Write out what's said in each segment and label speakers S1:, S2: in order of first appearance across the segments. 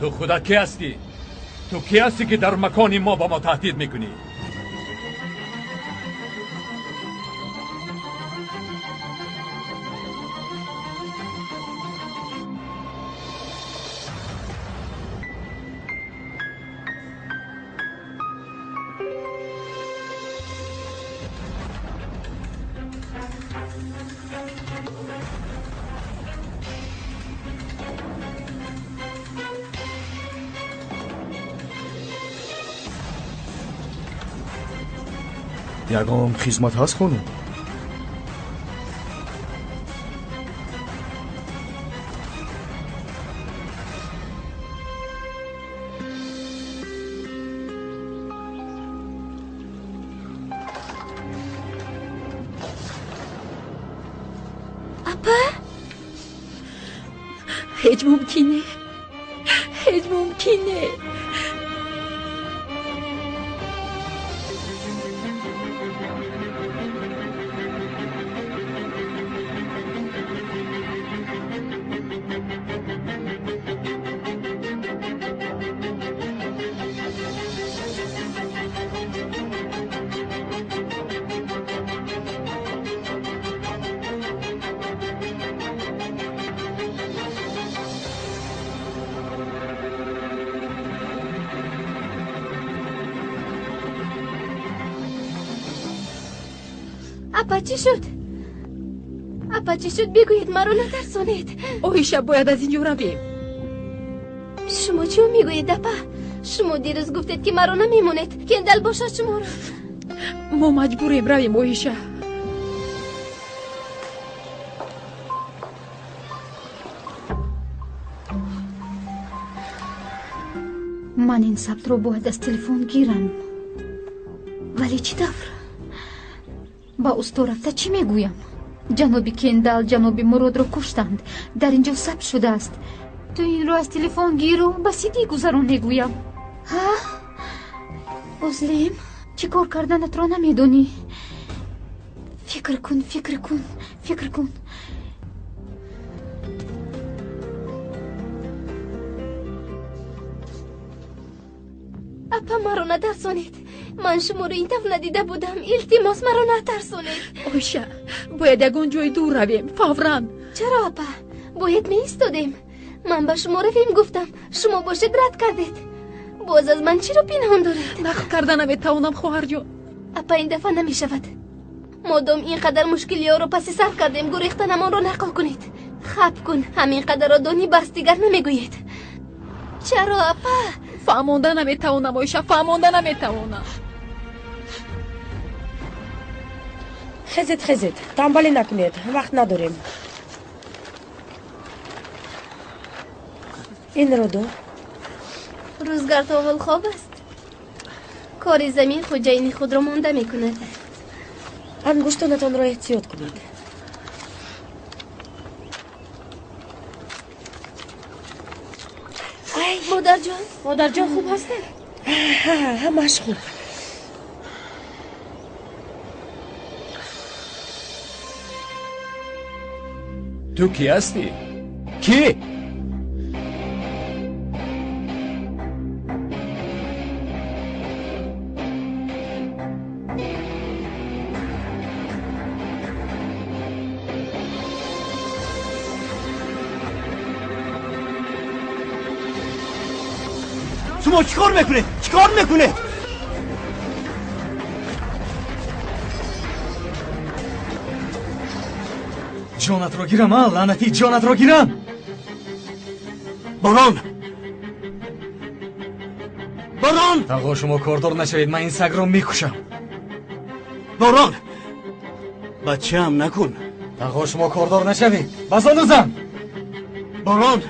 S1: Ту худат кӣ ҳастӣ? Ту кӣ ҳастӣ, ки дар макони мо ба мо таҳдид мекунӣ?
S2: Ягон хизмат ҳаст, хонум?
S3: Апа,
S4: ҳеҷ мумкин не, ҳеҷ мумкин не.
S3: Апа, чӣ шуд? Апа, чӣ шуд? Бигӯед, маро натарсонед.
S4: Оиша, бояд аз ин ҷо равем.
S3: Шумо чӣ мегӯед, апа? Шумо дирӯз гуфтед, ки маро намемонед. Кендал бошад шуморо.
S4: Мо маҷбурем равем, Оиша.
S5: Ман ин сабтро бояд аз телефон гирам, вале чӣ тавр? Ба усто рафта чӣ мегӯям? Ҷаноби Кендал ҷаноби Муродро куштанд, дар ин ҷо сабт шудааст. Ту инро аз телефон гиру ба сидӣ гузарон, мегӯям. Ҳа, Озлем, чӣ кор карданатро намедонӣ. Фикр кун, фикр кун, фикр кун.
S3: Апа, маро натарсонед. Ман шуморо ин тавр надида будам. Илтимос, маро натарсонед.
S4: Оиша, бояд ягон ҷои дур равем, фавран.
S3: Чаро, апа? Бояд меистодем. Ман ба шумо равем гуфтам, шумо бошед рад кардед. Боз аз ман чиро пинҳон доред?
S4: Нақл карда наметавонам, хоҳарҷон.
S3: Апа, ин дафъа намешавад. Модом ин қадар мушкилиҳоро паси сар кардем, гурехтанамонро нақл кунед. Хаб кун, ҳамин қадарро донӣ, бас, дигар намегӯед. Чаро, апа?
S4: Фаҳмонда наметавонам, Оиша, фаҳмонда наметавонам.
S6: Хезед, хезед, танбалӣ накунед, вақт надорем. Инро ду.
S3: Рӯзгар то ҳол хоб аст. Кори замин хоҷаини худро монда мекунад.
S6: Ангуштонатонро эҳтиёт кунед.
S3: Модарҷон.
S6: Модарҷон, хуб ҳастед? Ҳамааш хуб.
S1: Ту кӣ ҳастӣ? Кӣ?
S7: Шумо чӣ кор мекунед? Чӣ кор мекунед?
S2: Ҷонатро гирам, а, лаънатӣ, ҷонатро гирам!
S7: Борон! Борон!
S2: Тағо, шумо кордор нашавед, ман ин сагро мекушам.
S7: Борон! Бачаам, накун.
S2: Тағо, шумо кордор нашавед, ба зону зан!
S7: Борон!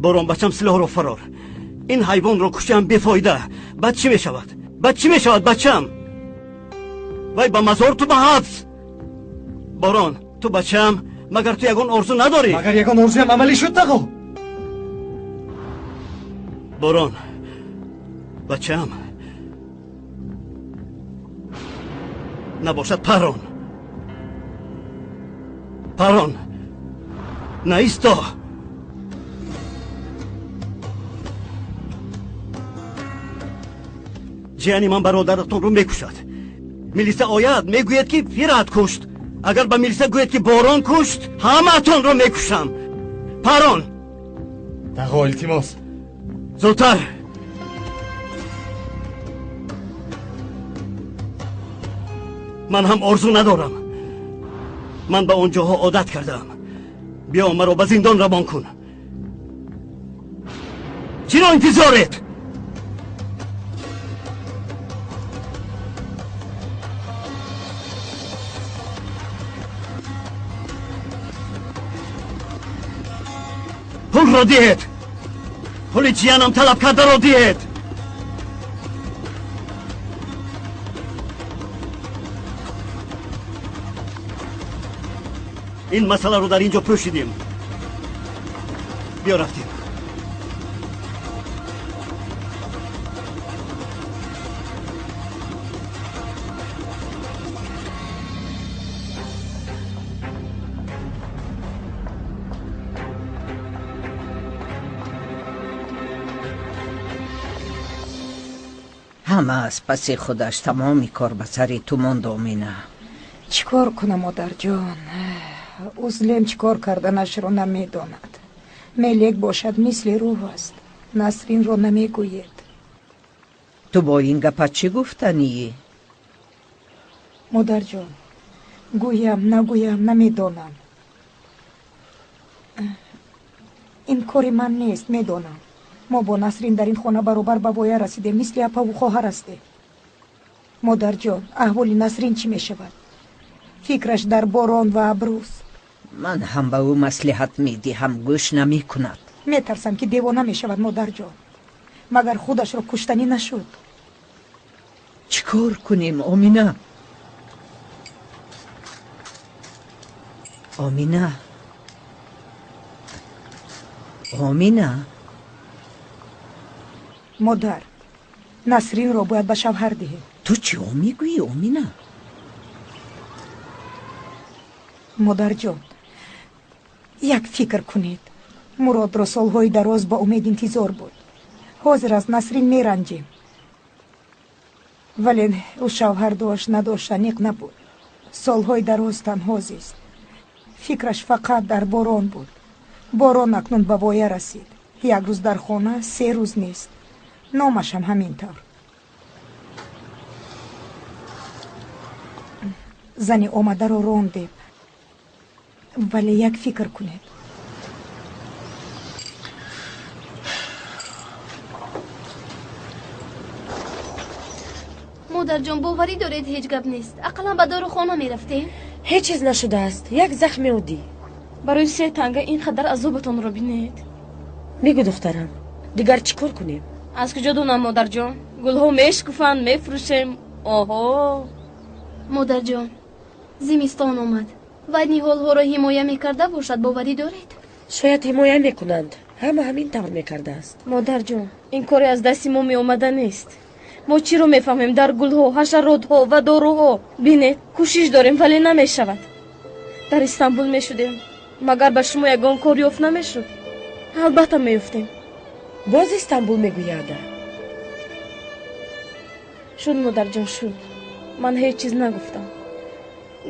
S7: Борон, бачам, силоҳро фарор. Ин ҳайвонро куштиам бефоида. Баъд чӣ мешавад? Баъд чӣ мешавад, бачам? Вай ба мазор, ту ба ҳабс. Борон, ту бачаам, Магар ту ягон орзу надорӣ?
S2: Магар ягон орзуям амалӣ шуд, тағо?
S7: Борон, бачаам, набошад парон. Парон, наисто. Ҷияни ман бародаратонро мекушад. Милиса ояд, мегӯяд, ки Фират кушт. Агар ба милиса гӯяд, ки Борон кушт, ҳамаатонро мекушам. Парон!
S2: Тағо, илтимос.
S7: Зудтар! Ман ҳам орзу надорам. Ман ба он ҷоҳо одат кардаам. Биё, маро ба зиндон равон кун. Чиро интизоред? Пулро диҳед. Пули ҷиянам талаб кардаро диҳед. Ин масъаларо дар ин ҷо пӯшидем. Биё, рафтем.
S8: Ҳама аз паси худаш тамоми кор ба сари ту монд, Омина.
S9: Чӣ кор кунам, модарҷон? Узлем чӣ кор карданашро намедонад. Мелек бошад, мисли рӯҳ аст. Насринро намегӯед.
S8: Ту бо ин гапа чӣ гуфтанӣ?
S9: Модарҷон, гӯям, нагӯям, намедонам. Ин кори ман нест, медонам. Мо бо Насрин дар ин хона баробар ба воя расидем, мисли апаву хоҳар ҳастем. Модарҷон, аҳволи Насрин чӣ мешавад? Фикраш дар борон ва абрӯз.
S8: Ман ҳам ба ӯ маслиҳат медиҳам, гӯш намекунад.
S9: Метарсам, ки девона мешавад, модарҷон. Магар худашро куштанӣ нашуд?
S8: Чӣ кор кунем, Омина? Омина, Омина.
S9: Модар, Насринро бояд ба шавҳар диҳем.
S8: Ту чиҳо мегӯӣ, Омина?
S9: Модарҷон, як фикр кунед. Муродро солҳои дароз ба умед интизор буд. Ҳозир аз Насрин меранҷем, вале ӯ шавҳар дошт, надошт, аниқ набуд. Солҳои дароз танҳо зист. Фикраш фақат дар борон буд. Борон акнун ба воя расид. Як рӯз дар хона, 3 рӯз нест. Номашам ҳамин тавр. Зани омадаро рондем. Вале як фикр кунед.
S3: Модарҷон, боварӣ доред, ҳеҷ гап нест. Ақаллан ба дорухона мерафтем.
S6: Ҳеҷ чиз нашудааст, як захми оддӣ.
S4: Барои 3 танга ин қадар азобатонро бинед.
S6: Бигӯ, духтарам, дигар чӣ кор кунем?
S4: Аз куҷо донам, модарҷон? Гулҳо мешкуфанд, мефурӯшем. Оҳо.
S3: Модарҷон, зимистон омад. Вай ниҳолҳоро ҳимоя мекарда бошад, боварӣ доред?
S6: Шояд ҳимоя мекунанд. Ҳама ҳамин тавр мекардааст.
S4: Модарҷон, ин коре аз дасти мо меомада нест. Мо чиро мефаҳмем дар гулҳо, ҳашаротҳо ва доруҳо? Бинед, кӯшиш дорем, вале намешавад. Дар Истанбул мешудем, магар ба шумо ягон кор ёфт намешуд? Албатта меёфтем.
S6: Боз Истанбул мегӯяд.
S4: Шуд, модарҷон, шуд. Ман ҳеҷ чиз нагуфтам.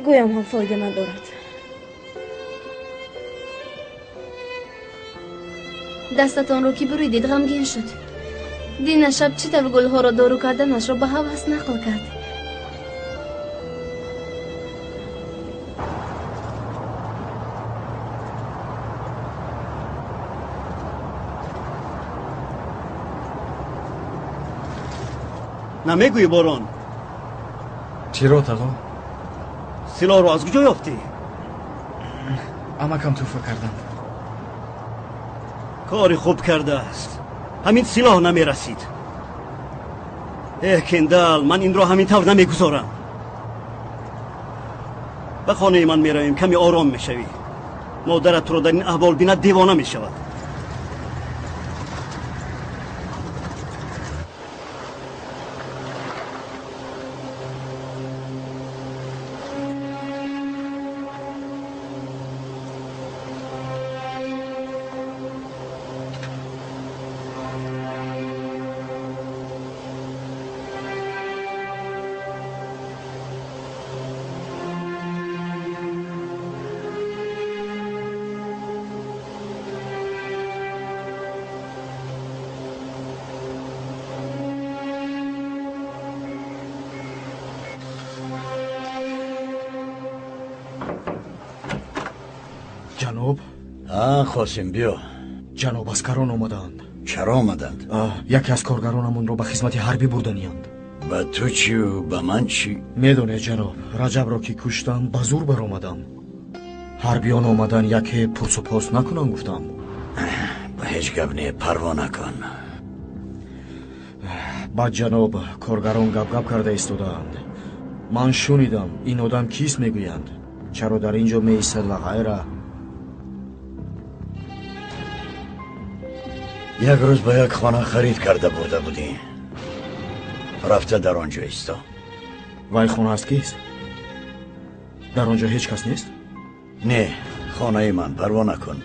S4: Гӯям ҳам фоида надорад.
S3: Дастатонро ки буридед, ғамгин шуд. Дина шаб чӣ тавр гулҳоро дору карданашро ба ҳавас нақл кард.
S7: Намегӯӣ, Борон?
S2: Чиро, тағо?
S7: Силоҳро аз куҷо ёфтӣ?
S2: Амакам тӯҳфа карданд.
S7: Кори хуб кардааст. Ҳамин силоҳ намерасид. Эҳ, Кендал, ман инро ҳамин тавр намегузорам. Ба хонаи ман меравем, каме ором мешавӣ. Модарат туро дар ин аҳвол бинад, девона мешавад.
S2: Ҷаноб?
S10: Қосим, биё.
S2: Ҷаноб, аскарон омадаанд.
S10: Чаро омаданд?
S2: Яке аз коргаронамонро ба хизмати ҳарбӣ бурданианд.
S10: Ба ту чию ба ман чӣ?
S2: Медонед, ҷаноб, Раҷабро ки куштам, ба зур баромадам. Ҳарбиён омадан, яке пурсупос накунам гуфтам.
S10: Ба ҳеҷ гап не, парво накун.
S2: Баъд, ҷаноб, коргарон гап-гап карда истодаанд. Ман шунидам, ин одам кист мегӯянд, чаро дар ин ҷо меистад ва ғайра.
S10: Як рӯз ба як хона харид карда бурда будӣ. Рафта дар он ҷо исто.
S2: Вай хона аз кист? Дар он ҷо ҳеҷ кас нест?
S10: Не, хонаи ман, парво накун.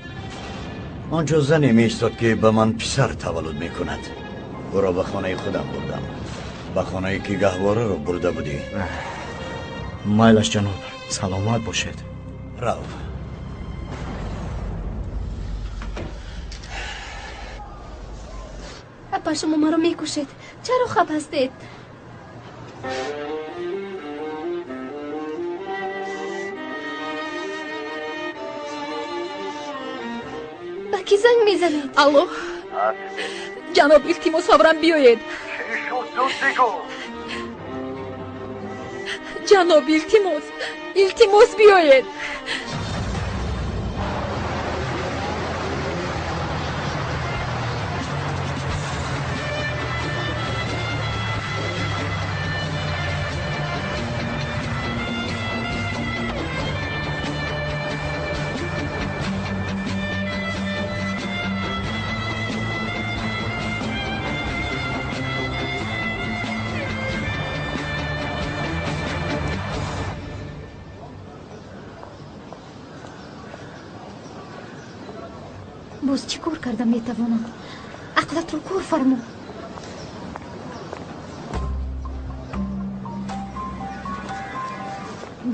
S10: Он ҷо зане меистод, ки ба ман писар таваллуд мекунад. Ӯро ба хонаи худам бурдам, ба хонае ки гаҳвораро бурда будӣ.
S2: Майлаш, ҷаноб, саломат бошед.
S10: Рав.
S3: Апа, шумо маро мекушед. Чаро хаф ҳастед? Ба кӣ занг мезанед?
S11: Алло, ҷаноб, илтимос, фавран биёед.
S1: Чӣ шуд, зуд бигӯ.
S11: Ҷаноб, илтимос, илтимос, биёед.
S5: Боз чӣ кор карда метавонам? Ақлатро кор фармо.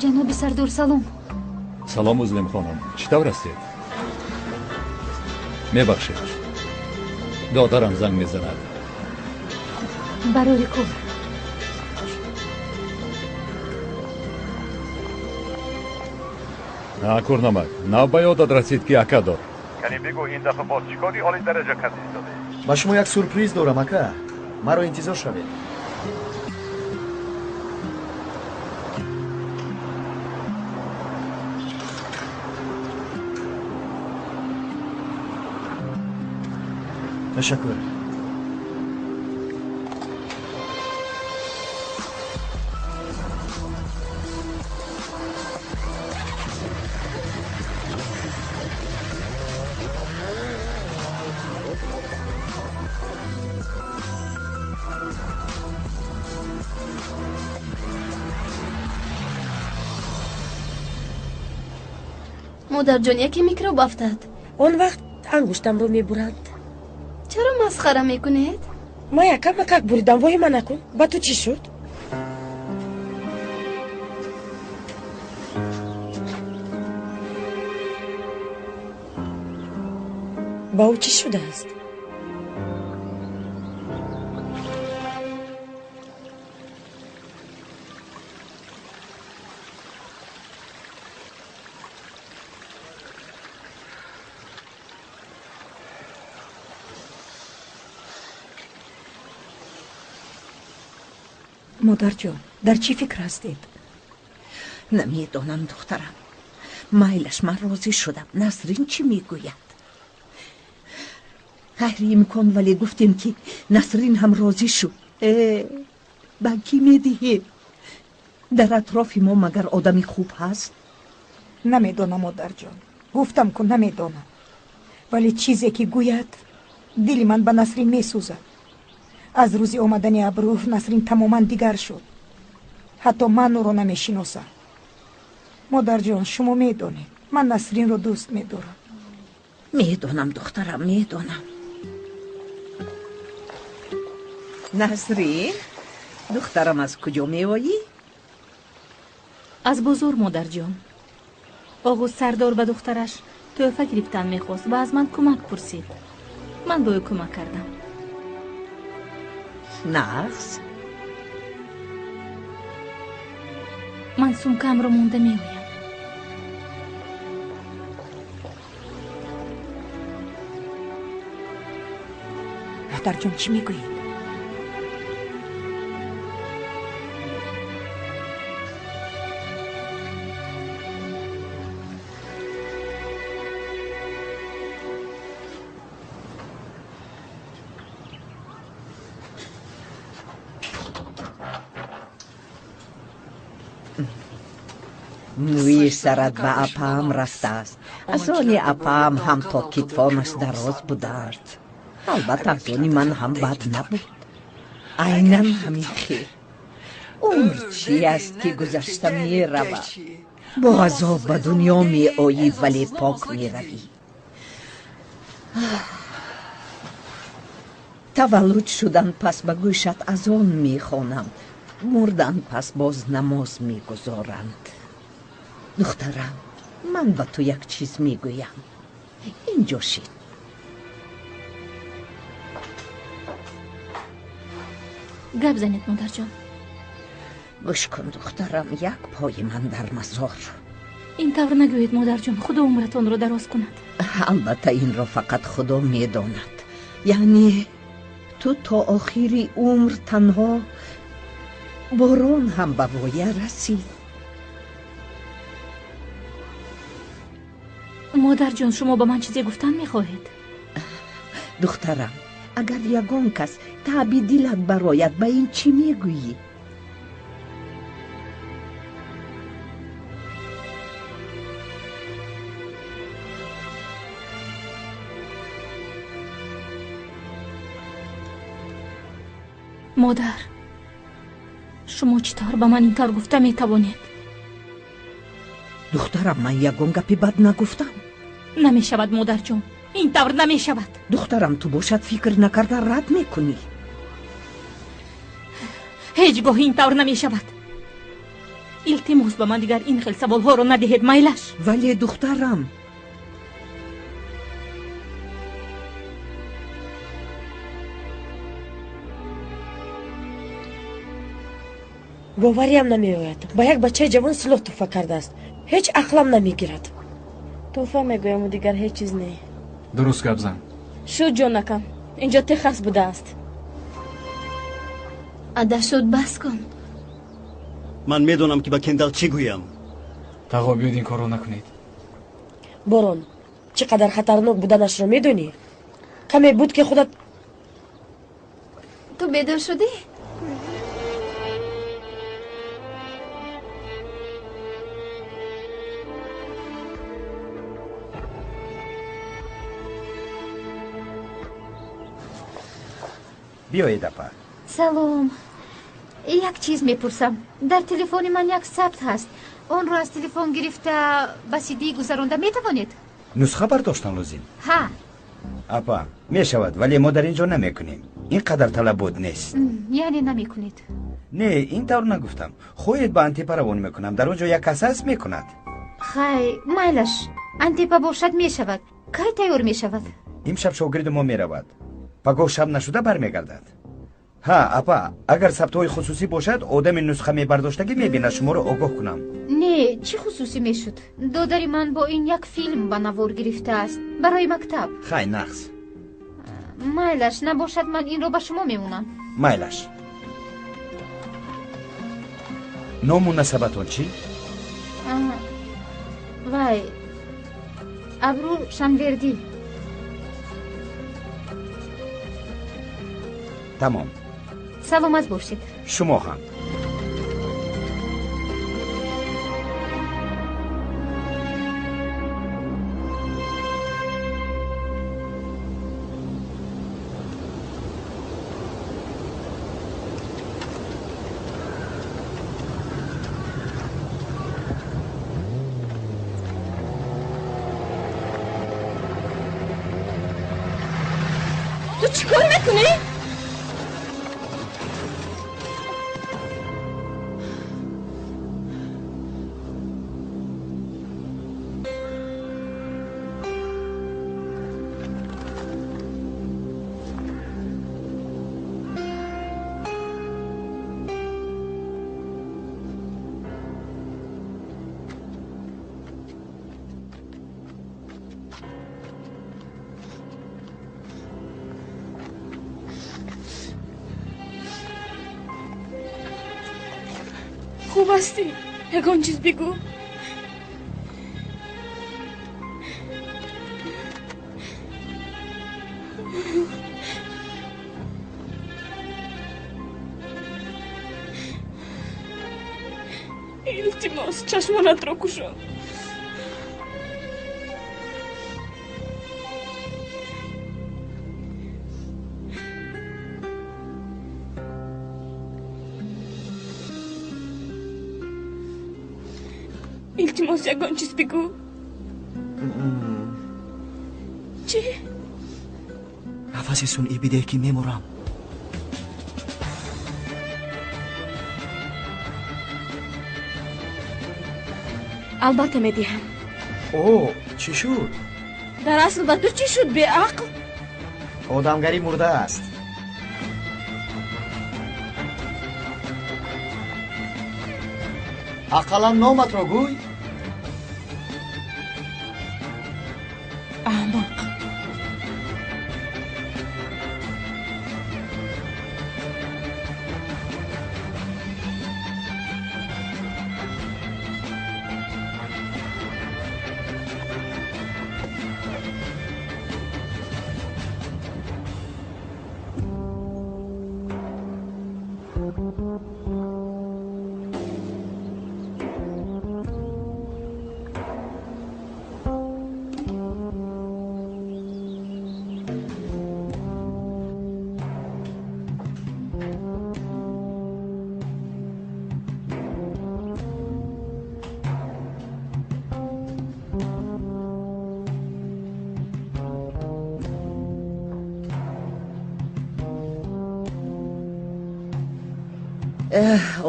S5: Ҷаноби сардор, салом.
S1: Салом, Узлим хонум, чӣ тавр ҳастед? Мебахшед, додарам занг мезанад.
S5: Барори кор.
S1: На, курнамак, нав ба ёдат расид, ки ака дор.
S12: Кани бигӯ, ин дафъа боз чӣ кори оли дараҷа карда истодаӣ?
S2: Ба шумо як сюрприз дорам, ака. Маро интизор шавед. Ташаккур.
S3: Модарҷон, яке микроб афтад.
S6: Он вақт ангуштамро мебуранд.
S3: Чаро масхара мекунед?
S6: Ман якамакак буридам, воҳима накун. Ба ту чӣ шуд? Ба ӯ чӣ шудааст?
S9: Модарҷон, дар чӣ фикр ҳастед?
S8: Намедонам, духтарам. Майлаш, ман розӣ шудам. Насрин чӣ мегӯяд? Ғайри имкон, вале гуфтем, ки Насрин ҳам розӣ шуд. Э, ба кӣ медиҳем? Дар атрофи мо магар одами хуб ҳаст?
S9: Намедонам, модарҷон. Гуфтам ку намедонам, вале чизе ки гӯяд, дили ман ба Насрин месӯзад. Аз рӯзи омадани Абрур Насрин тамоман дигар шуд. Ҳатто ман ӯро намешиносам. Модарҷон, шумо медонед, ман Насринро дӯст медорам.
S8: Медонам, духтарам, медонам. Насрин, духтарам, аз куҷо меоӣ?
S11: Аз бозор, модарҷон. Оғуз сардор ба духтараш тӯҳфа гирифтан мехост ва аз ман кӯмак пурсид. Ман ба ӯ кӯмак кардам.
S8: Нағз.
S11: Ман сумкаамро монда меоям.
S9: Модарҷон, чӣ мегӯед?
S8: Мӯи сарат ба апаам рафтааст. Аз они апаам ҳам то китфонаш дароз будааст. Албатта, аз они ман ҳам бад набуд. Айнан ҳамин хел. Умр чи аст, ки гузашта меравад? Бо азоб ба дунё меоӣ, вале пок меравӣ. Таваллуд шудан пас ба гӯшат азон мехонанд, мурдан пас боз намоз мегузоранд. Духтарам, ман ба ту як чиз мегӯям. Инҷо шид.
S11: Гап занед, модарҷон.
S8: Гӯш кун, духтарам, як пои ман дар мазор.
S11: Ин тавр нагӯед, модарҷон, худо умратонро дароз кунад.
S8: Албатта, инро фақат худо медонад. Яъне ту то охири умр танҳо. Борон ҳам ба воя расид.
S11: Модарҷон, шумо ба ман чизе гуфтан мехоҳед?
S8: Духтарам, агар ягон кас таъби дилат барояд, ба ин чӣ мегӯӣ?
S11: Модар, шумо чӣ тавр ба ман ин тавр гуфта метавонед?
S8: Духтарам, ман ягон гапи бад нагуфтам.
S11: Намешавад, модарҷон, ин тавр намешавад.
S8: Духтарам, ту бошад фикр накарда рад мекунӣ.
S11: Ҳеҷ гоҳ ин тавр намешавад. Илтимос, ба ман дигар ин хел саволҳоро надиҳед, майлаш.
S8: Вале, духтарам.
S6: Бовариам намеояд, ба як бачаи ҷавон силоҳ тӯҳфа кардааст. Ҳеҷ ақлам намегирад.
S4: Тӯҳфа мегӯяму дигар ҳеҷ чиз не.
S13: Дуруст гап зан.
S4: Шуд, ҷонакам, инҷо Техас будааст.
S3: Ада шуд, бас кун.
S7: Ман медонам, ки ба Кендал чӣ гӯям.
S13: Тағо, биёд, ин корро накунед.
S6: Борон, чӣ қадар хатарнок буданашро медонӣ? Каме буд, ки худат.
S3: Ту бедор шудӣ?
S14: Биёед, апа.
S5: Салом. Як чиз мепурсам. Дар телефони ман як сабт ҳаст. Онро аз телефон гирифта ба сидӣ гузаронда метавонед?
S14: Нусха бардоштан лозим?
S5: Ҳа.
S14: Апа, мешавад, вале мо дар ин ҷо намекунем. Ин қадар талабот нест.
S5: Яъне намекунед?
S14: Не, ин тавр нагуфтам. Хоҳед, ба Антипа равон мекунам. Дар он ҷо як кас ҳаст, мекунад.
S5: Хай, майлаш. Антипа бошад, мешавад. Кай тайёр мешавад?
S14: Имшаб шогирди мо меравад. Пагоҳ шаб нашуда бармегардад. Ҳа, апа, агар сабтҳои хусусӣ бошад, одами нусха мебардоштагӣ мебинад, шуморо огоҳ кунам.
S5: Не, чӣ хусусӣ мешуд? Додари ман бо ин як филм ба навор гирифтааст барои мактаб.
S14: Хай, нағз.
S5: Майлаш, набошад, ман инро ба шумо мемонам.
S14: Майлаш. Ному насабатон чӣ?
S5: Вай, Абру Шанвердӣ.
S14: Тамом.
S5: Саломат бошед.
S14: Шумо ҳам.
S4: Чӣ кор мекунӣ? Хуб ҳастӣ? Ягон чиз бигӯ. Илтимос, чашмонатро кушо. Илтимос, ягон чиз бигӯ. Чӣ?
S2: Нафаси сунъӣ бидеҳ, ки мемурам.
S11: Албатта медиҳам.
S2: О, чӣ шуд?
S4: Дар асл ба ту чӣ шуд, беақл?
S2: Одамгарӣ мурдааст. Ақаллан номатро гӯй.
S11: Аҳмақ.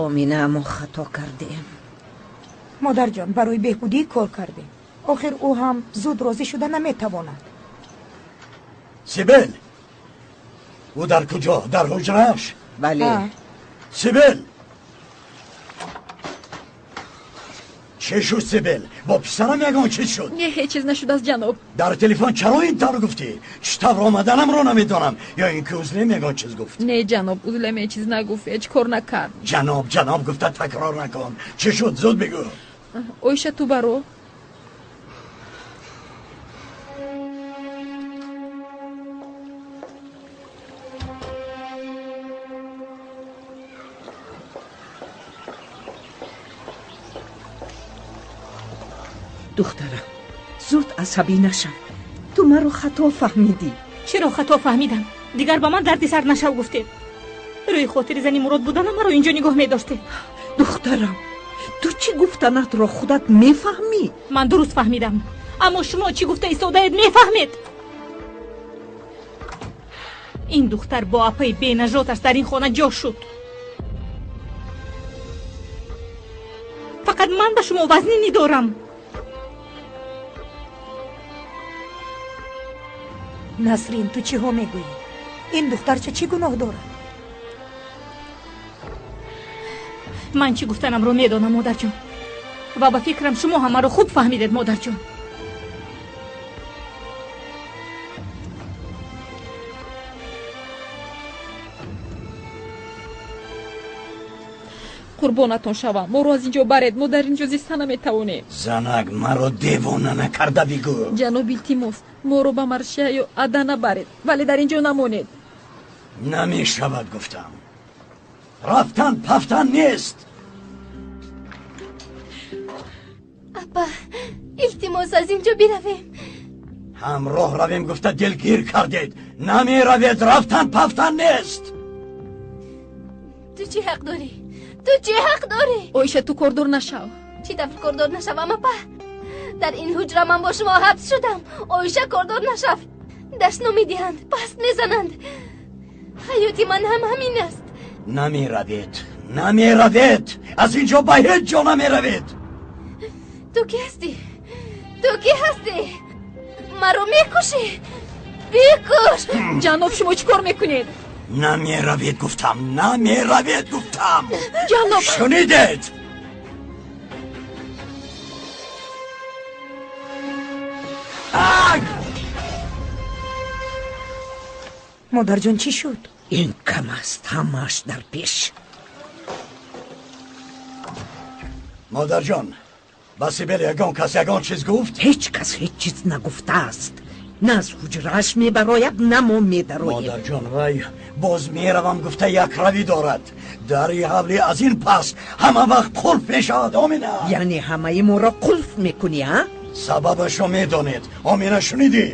S8: Омина, мо хато кардем.
S9: Модарҷон, барои беҳбудӣ кор кардем. Охир ӯ ҳам зуд розӣ шуда наметавонад.
S10: Сибел, ӯ дар куҷо? Дар ҳуҷрааш?
S8: Бале.
S10: Сибел, чӣ шуд? Сибел, бо писарам ягон чиз шуд?
S15: Не, ҳеҷ чиз нашудааст, ҷаноб.
S10: Дар телефон чаро ин тавр гуфтӣ? Чӣ тавр омаданамро намедонам. Ё ин ки Узлем ягон чиз гуфт?
S15: Не, ҷаноб, Узлем ҳеҷ чиз нагуфт, ҳеҷ кор накард.
S10: Ҷаноб, ҷаноб гуфта такрор накун. Чӣ шуд? Зуд бигӯ.
S15: Оиша, ту баро.
S8: Духтарам, зуд асабӣ нашав. Ту маро хато фаҳмидӣ.
S11: Чиро хато фаҳмидам? Дигар ба ман дарди сар нашав гуфтед. Рӯи хотири зани Мурод буданам маро инҷо нигоҳ медоштед.
S8: Духтарам, ту чӣ гуфтанатро худат мефаҳмӣ?
S11: Ман дуруст фаҳмидам, аммо шумо чӣ гуфта истодаед мефаҳмед? Ин духтар бо апаи бенажоташ дар ин хона ҷо шуд. Фақат ман ба шумо вазнинӣ дорам.
S9: Насрин, ту чиҳо мегӯӣ? Ин духтарча чӣ гуноҳ дорад?
S11: Ман чӣ гуфтанамро медонам, модарҷон, ва ба фикрам шумо ҳам маро хуб фаҳмидед, модарҷон.
S15: Қурбонатон шавам, моро аз ин ҷо баред, мо дар ин ҷо зиста наметавонем.
S10: Занак, маро девона накарда бигӯ.
S15: Ҷаноб, илтимос, моро ба Маршия ё Адана баред, вале дар ин ҷо намонед.
S10: Намешавад, гуфтам. Рафтан пафтан нест.
S3: Апа, илтимос, аз ин ҷо биравем.
S10: Ҳамроҳ равем гуфта дилгир кардед. Намеравед, рафтан пафтан нест.
S3: Ту чӣ ҳақ дорӣ? Ту чӣ ҳақ дорӣ?
S15: Оиша, ту кордор нашав.
S3: Чӣ тавр кордор нашавам, апа? Дар ин ҳуҷра ман бо шумо ҳабс шудам. Оиша, кордор нашав. Дашном медиҳанд, паст мезананд. Ҳаёти ман ҳам ҳамин аст.
S10: Намеравед, намеравед, аз ин ҷо ба ҳеҷ ҷо намеравед.
S3: Ту кӣ ҳастӣ? Ту кӣ ҳастӣ? Маро мекушӣ? Бикуш!
S15: Ҷаноб, шумо чӣ кор мекунед?
S10: Намеравед гуфтам, намеравед гуфтам.
S15: Ҷаноб,
S10: шунидед?
S9: Модарҷон, чӣ шуд?
S8: Ин кам аст, ҳамааш дар пеш.
S10: Модарҷон, ба Сибел ягон кас ягон чиз гуфт?
S8: Ҳеҷ кас ҳеҷ чиз нагуфтааст. На аз ҳуҷрааш мебарояд, на мо медароем.
S10: Модарҷон, вай боз меравам гуфта як равӣ дорад. Дари ҳавлӣ аз ин пас ҳама вақт қулф мешавад, Омина.
S8: Яъне ҳамаи моро қулф мекунӣ, а?
S10: Сабабашро медонед. Омина, шунидӣ?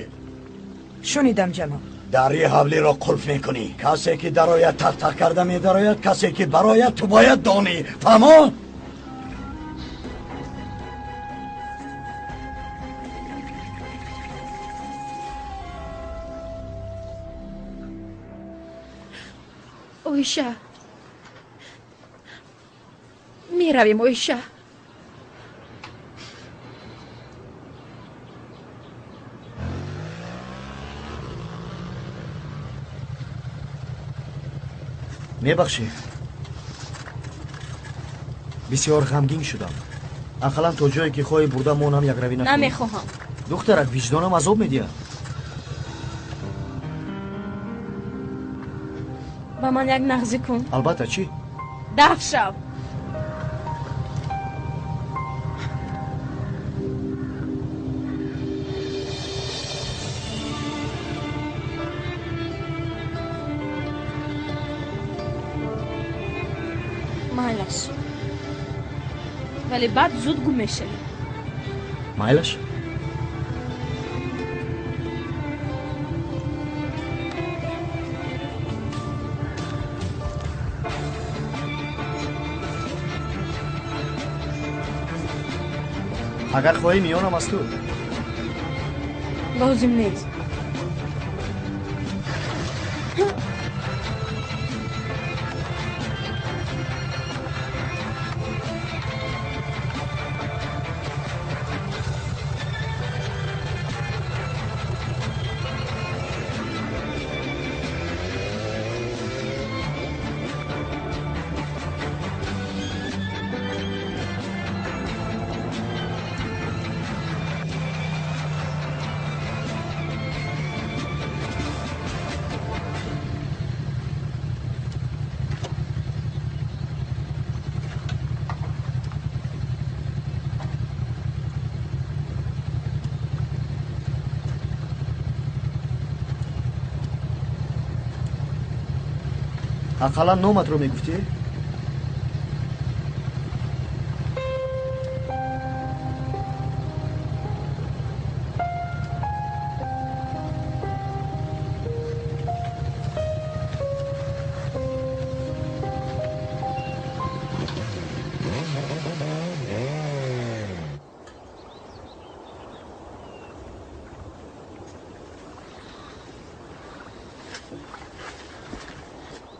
S9: Шунидам, ҷаноб.
S10: Дари ҳавлиро қулф мекунӣ. Касе ки дарояд тақ-тақ карда медарояд, касе ки барояд ту бояд донӣ. Фаҳмо?
S15: Оиша, меравем, Оиша.
S2: Мебахшед, бисёр ғамгин шудам. Ақаллан то ҷое ки хоҳӣ бурда монам якравӣ накунӣ.
S4: Намехоҳам.
S2: Духтарак, виҷдонам азоб медиҳад.
S4: Ба ман як нағзӣ кун.
S2: Албатта, чӣ?
S4: Даф шав. Майлаш, вале баъд зуд гум мешавӣ.
S2: Майлаш? Агар хоҳӣ, миёнам аз ту.
S4: Лозим нест.
S2: Ақаллан номатро мегуфтӣ?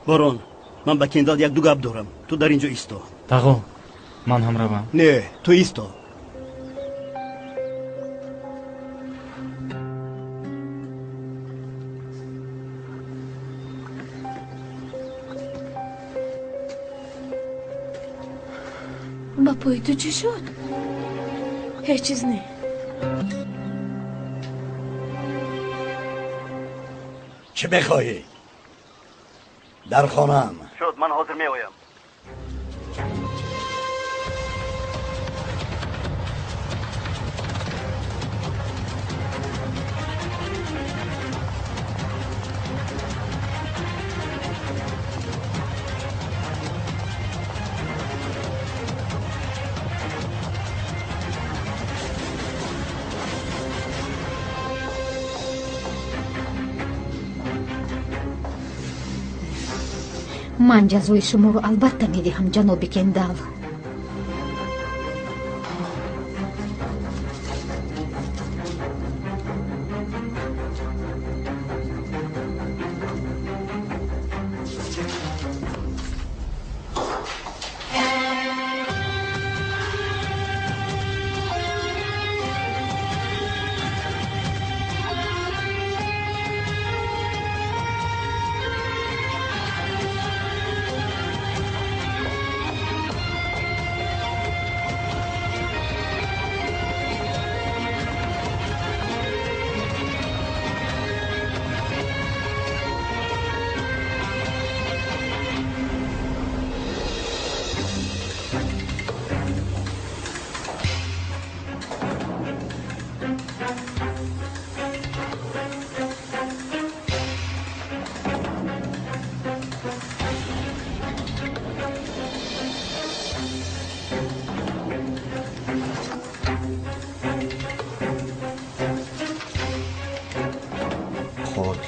S7: Борон, ман ба Кендал як-ду гап дорам. Ту дар ин ҷо исто.
S13: Тағо, ман ҳам равам.
S7: Не, ту исто.
S3: Ба пои ту чӣ шуд?
S4: Ҳеҷ чиз не.
S10: Чӣ мехоҳӣ? Дар хонаам.
S7: Шуд, ман ҳозир меоям.
S5: Ман ҷазои шуморо албатта медиҳам, ҷаноби Кендал.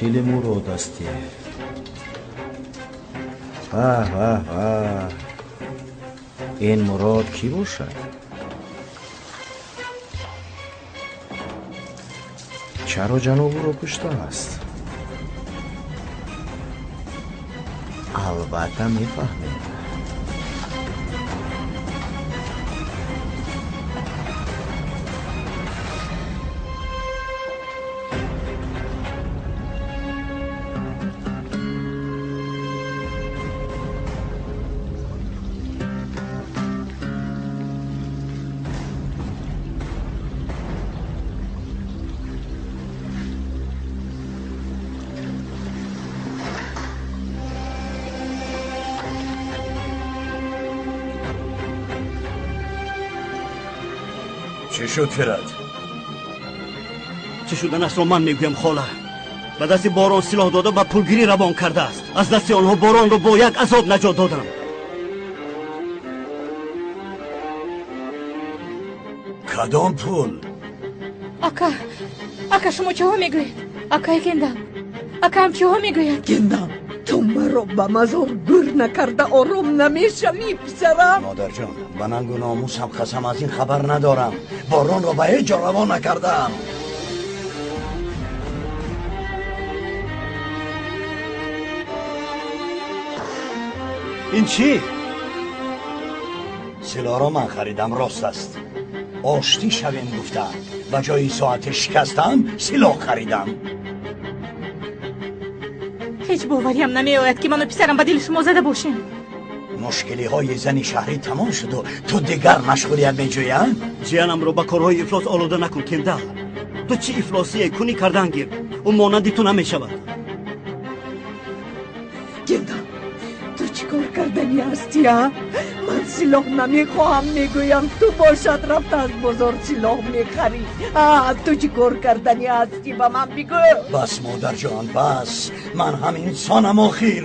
S2: Қотили Мурод ҳастӣ. Ваҳ, ваҳ, ваҳ, ин Мурод кӣ бошад? Чаро ҷаноб ӯро куштааст? Албатта мефаҳмем.
S10: چه شد فرد؟
S7: چه شدنش را من میگویم خاله. به دست باران سلاح داده و پولگیری روان کرده است. از دست آنها باران را با یک عذاب نجات دادم.
S10: کدام پول؟
S11: ака, ака, шумо чиҳо мегӯед? Акай Кендал, акам чиҳо мегӯяд?
S8: Кендал, ту маро ба мазор гӯр накарда ором намешавӣ, писарам.
S10: Модарҷон, ба нангу номусам қасам, аз ин хабар надорам. Боронро ба ҳеҷ ҷо равон накардаам.
S7: Ин чӣ?
S10: Силоҳро ман харидам, рост аст. Оштӣ шавем гуфта, ба ҷои соати шикастам силоҳ харидам.
S11: Ҳеҷ бовариам намеояд, ки ману писарам ба дили шумо зада бошем.
S10: Мушкилиҳои зани шаҳрӣ тамом шуду ту дигар машғулият меҷӯӣ?
S7: Ҷиянамро ба корҳои ифлос олуда накун, Кендал. Ту чӣ ифлосие кунӣ кардан гир, ӯ монанди ту намешавад.
S8: Кендал, ту чӣ кор кардани ҳастӣ, а? Ман силоҳ намехоҳам мегӯям, ту бошад рафта аз бозор силоҳ мехарӣ. Ту чӣ кор кардани ҳастӣ, ба ман бигӯ.
S10: Бас, модарҷон, бас. Ман ҳам инсонам охир.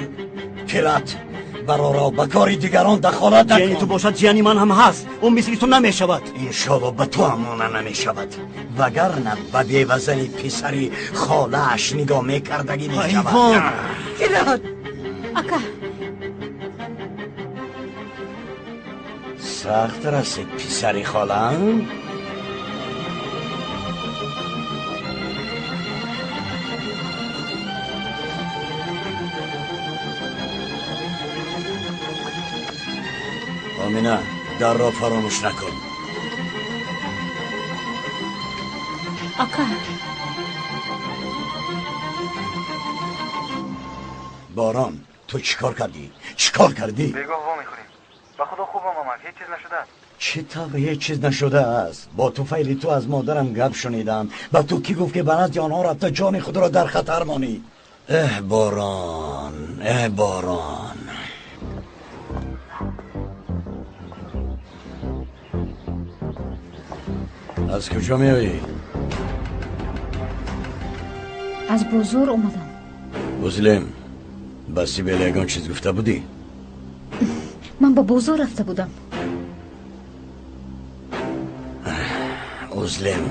S10: Фират, бароро ба кори дигарон дахолат накун.
S7: Ҷияни ту бошад, ҷияни ман ҳам ҳаст. Ӯ мисли ту намешавад.
S10: Иншолло ба ту ҳам монанд намешавад, вагарна ба бевазани писари холааш нигоҳ мекардагӣ мешавад.
S8: Фират!
S11: Ака!
S10: Сахт расид писари холам. Омина, дарро фаромӯш накун.
S11: Ака!
S10: Борон, ту чӣ кор кардӣ? Чӣ кор кардӣ?
S13: Бегоҳ вомехӯрем. Ба худо хубам омад, ҳеҷ чиз нашудааст.
S10: Чӣ тавр ҳеҷ чиз нашудааст? Бо туфайли ту аз модарам гап шунидам. Ба ту кӣ гуфт, ки ба назди онҳо рафта ҷони худро дар хатар монӣ? Эҳ, Борон, эҳ, Борон. Аз куҷо меоӣ?
S5: Аз бозор омадам.
S10: Узлем, ба Сибел ягон чиз гуфта будӣ?
S5: Ман ба бозор рафта будам.
S10: Узлем,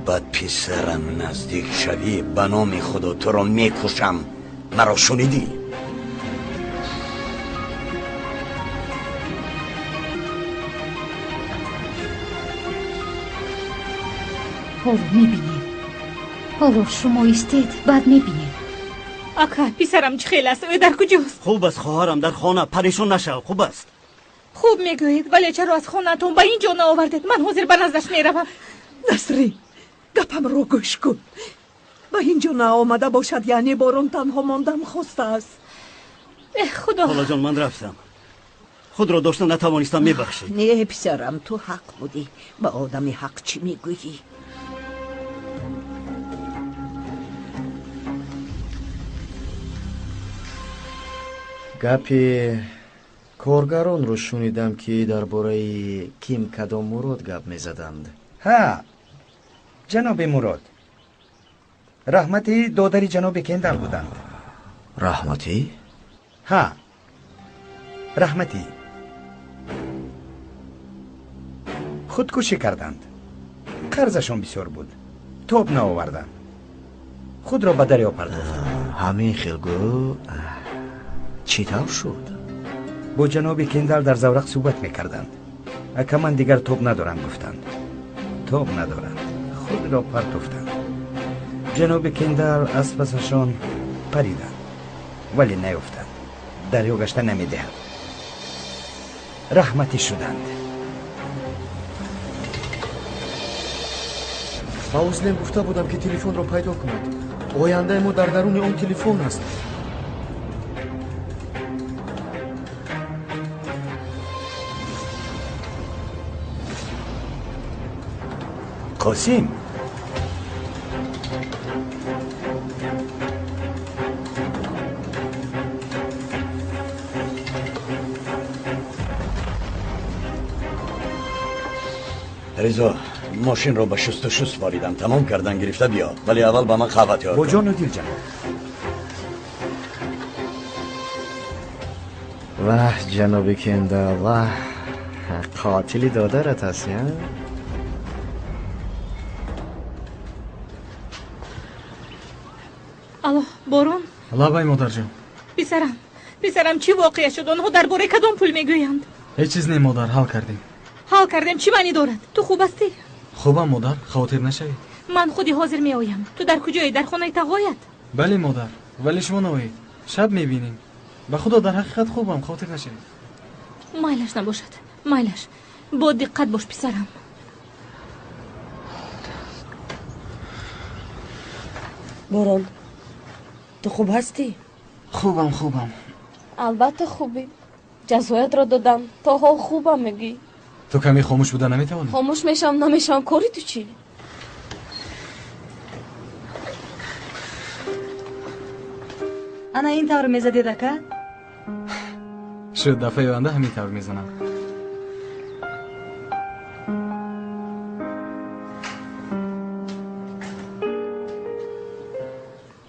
S10: ба писарам наздик шавӣ, ба номи худо туро мекушам. Маро шунидӣ?
S5: Ҳоло мебинем. Ҳоло шумо истед, баъд мебинем.
S11: Ака, писарам чӣ хел аст? Ӯ дар куҷост?
S7: Хуб аст, хоҳарам, дар хона. Парешон нашав, хуб аст.
S11: Хуб мегӯед, вале чаро аз хонаатон ба ин ҷо наовардед? Ман ҳозир ба наздаш меравам.
S8: Насрин, гапамро гӯш кун. Ба ин ҷо наомада бошад, яъне Борон танҳо мондан хостааст.
S11: Эҳ, худо!
S7: Холаҷон, ман рафтам. Худро дошта натавонистам, мебахшед.
S8: Не, писарам, ту ҳақ будӣ. Ба одами ҳақ чӣ мегӯӣ?
S2: Гапи коргаронро шунидам, ки дар бораи ким кадом Мурод гап мезаданд.
S14: Ҳа, ҷаноби Мурод. Раҳмати додари ҷаноби Кендал буданд.
S2: Раҳматӣ?
S14: Ҳа, раҳматӣ. Худкушӣ карданд. Қарзашон бисёр буд, тоб наоварданд. Худро ба дарё партофт.
S2: Ҳамин хел гӯ, чӣ тавр шуд?
S14: Бо ҷаноби Кендал дар заврақ суҳбат мекарданд. Ака, ман дигар тоб надорам, гуфтанд. Тоб надоранд, худро партофтанд. Ҷаноби Кендал аз пасашон париданд, вале наёфтанд. Дарё гашта намедиҳад. Раҳматӣ шуданд.
S16: Ба Узлем гуфта будам, ки телефонро пайдо кунад. Ояндаи мо дар даруни он телефон аст.
S14: Қосим,
S10: Ризо, мошинро ба шустушу супоридам. Тамом кардан гирифта биё, вале аввал ба ман қаҳва тайёр
S14: бо
S10: кун.
S14: Ҷону дил, ҷаноб.
S2: Ваҳ, ҷаноби Кендал, ваҳ, қотили додарат ҳаст, я?
S11: Алло, Борон.
S13: Лабай, модарҷон.
S11: Писарам, писарам, чӣ воқеа шуд? Онҳо дар бораи кадом пул мегӯянд?
S13: Ҳеҷ чиз не, модар, ҳал кардем.
S11: Ҳал кардем чӣ маънӣ дорад? Ту хуб ҳастӣ?
S13: Хубам, модар, хавотир нашавед.
S11: Ман худи ҳозир меоям. Ту дар куҷое? Дар хонаи тағоят?
S13: Бале, модар, вале шумо наоед, шаб мебинем. Ба худо, дар ҳақиқат хубам, хавотир нашавед.
S11: Майлаш набошад, майлаш. Бо диққат бош, писарам.
S6: Борон, ту хуб ҳастӣ?
S13: Хубам, хубам.
S4: Албатта хубӣ. Ҷазоятро додам, то ҳол хубам мегӯӣ.
S13: Ту каме хомӯш буда наметавонӣ?
S4: Хомӯш мешавам, намешавам, кори ту чӣ?
S17: Ана ин тавр мезадед, ака?
S13: Шуд, дафъаи оянда ҳамин тавр мезанам.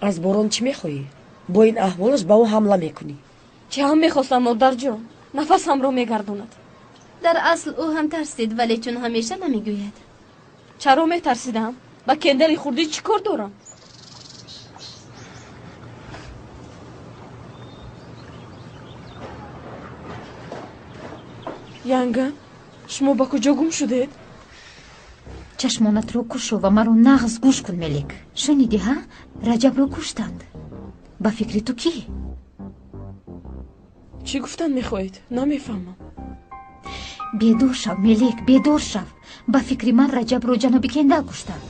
S6: Аз Борон чӣ мехоҳӣ? Бо ин аҳволаш ба ӯ ҳамла мекунӣ.
S4: Чӣ ҳам мехостам, модарҷон? Нафасамро мегардонад.
S3: Дар асл ӯ ҳам тарсид, вале чун ҳамеша намегӯяд.
S4: Чаро метарсидам? Ба кендали хурдӣ чӣ кор дорам? Янга, шумо ба куҷо гум шудед?
S5: Чашмонатро кушо ва маро нағз гӯш кун, Мелек. Шунидӣ, ҳа? Раҷабро куштанд. Ба фикри ту, кӣ?
S4: Чӣ гуфтан мехоҳед? Намефаҳмам.
S5: Бедор шав, Мелек, бедор шав. Ба фикри ман, Раҷабро ҷаноби Кендал куштанд.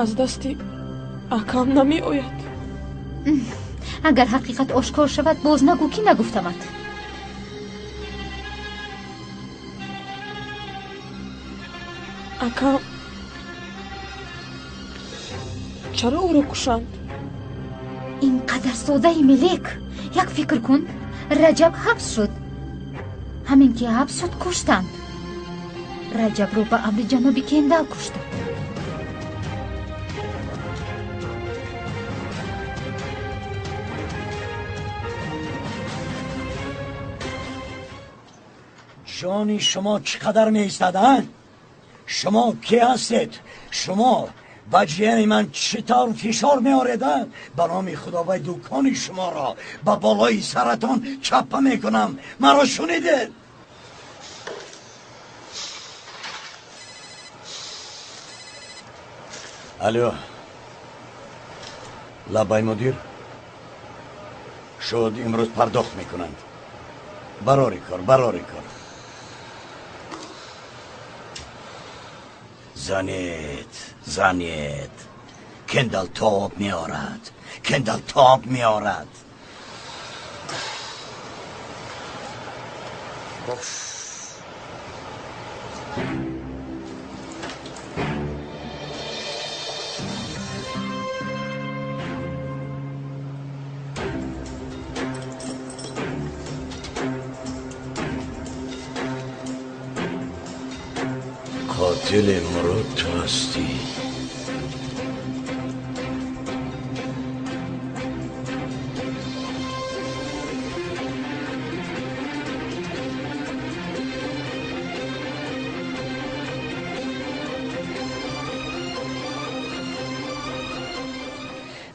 S4: Аз дасти акам намеояд.
S5: Агар ҳақиқат ошкор шавад, боз нагӯ, ки нагуфтамад.
S4: Акам, чаро ӯро кушанд?
S5: Ин қадар содаи, Мелек. Як фикр кун, Раҷаб ҳабс шуд. Ҳамин ки ҳабс шуд, куштанд. Раҷабро ба амри ҷаноби Кендал куштанд.
S10: Ҷони шумо чӣ қадар меистад, а? Шумо кӣ ҳастед? Шумо ба ҷияни ман чӣ тавр фишор меоред, а? Ба номи Худовай, дукони шуморо ба болои саратон чаппа мекунам. Маро шунидед? Алло, лабай, мудир. Шуд, имрӯз пардохт мекунанд. Барори кор, барори кор. Занед, занед, Кендал тоб меорад, Кендал тоб меорад. Қотили Мурод ту ҳастӣ.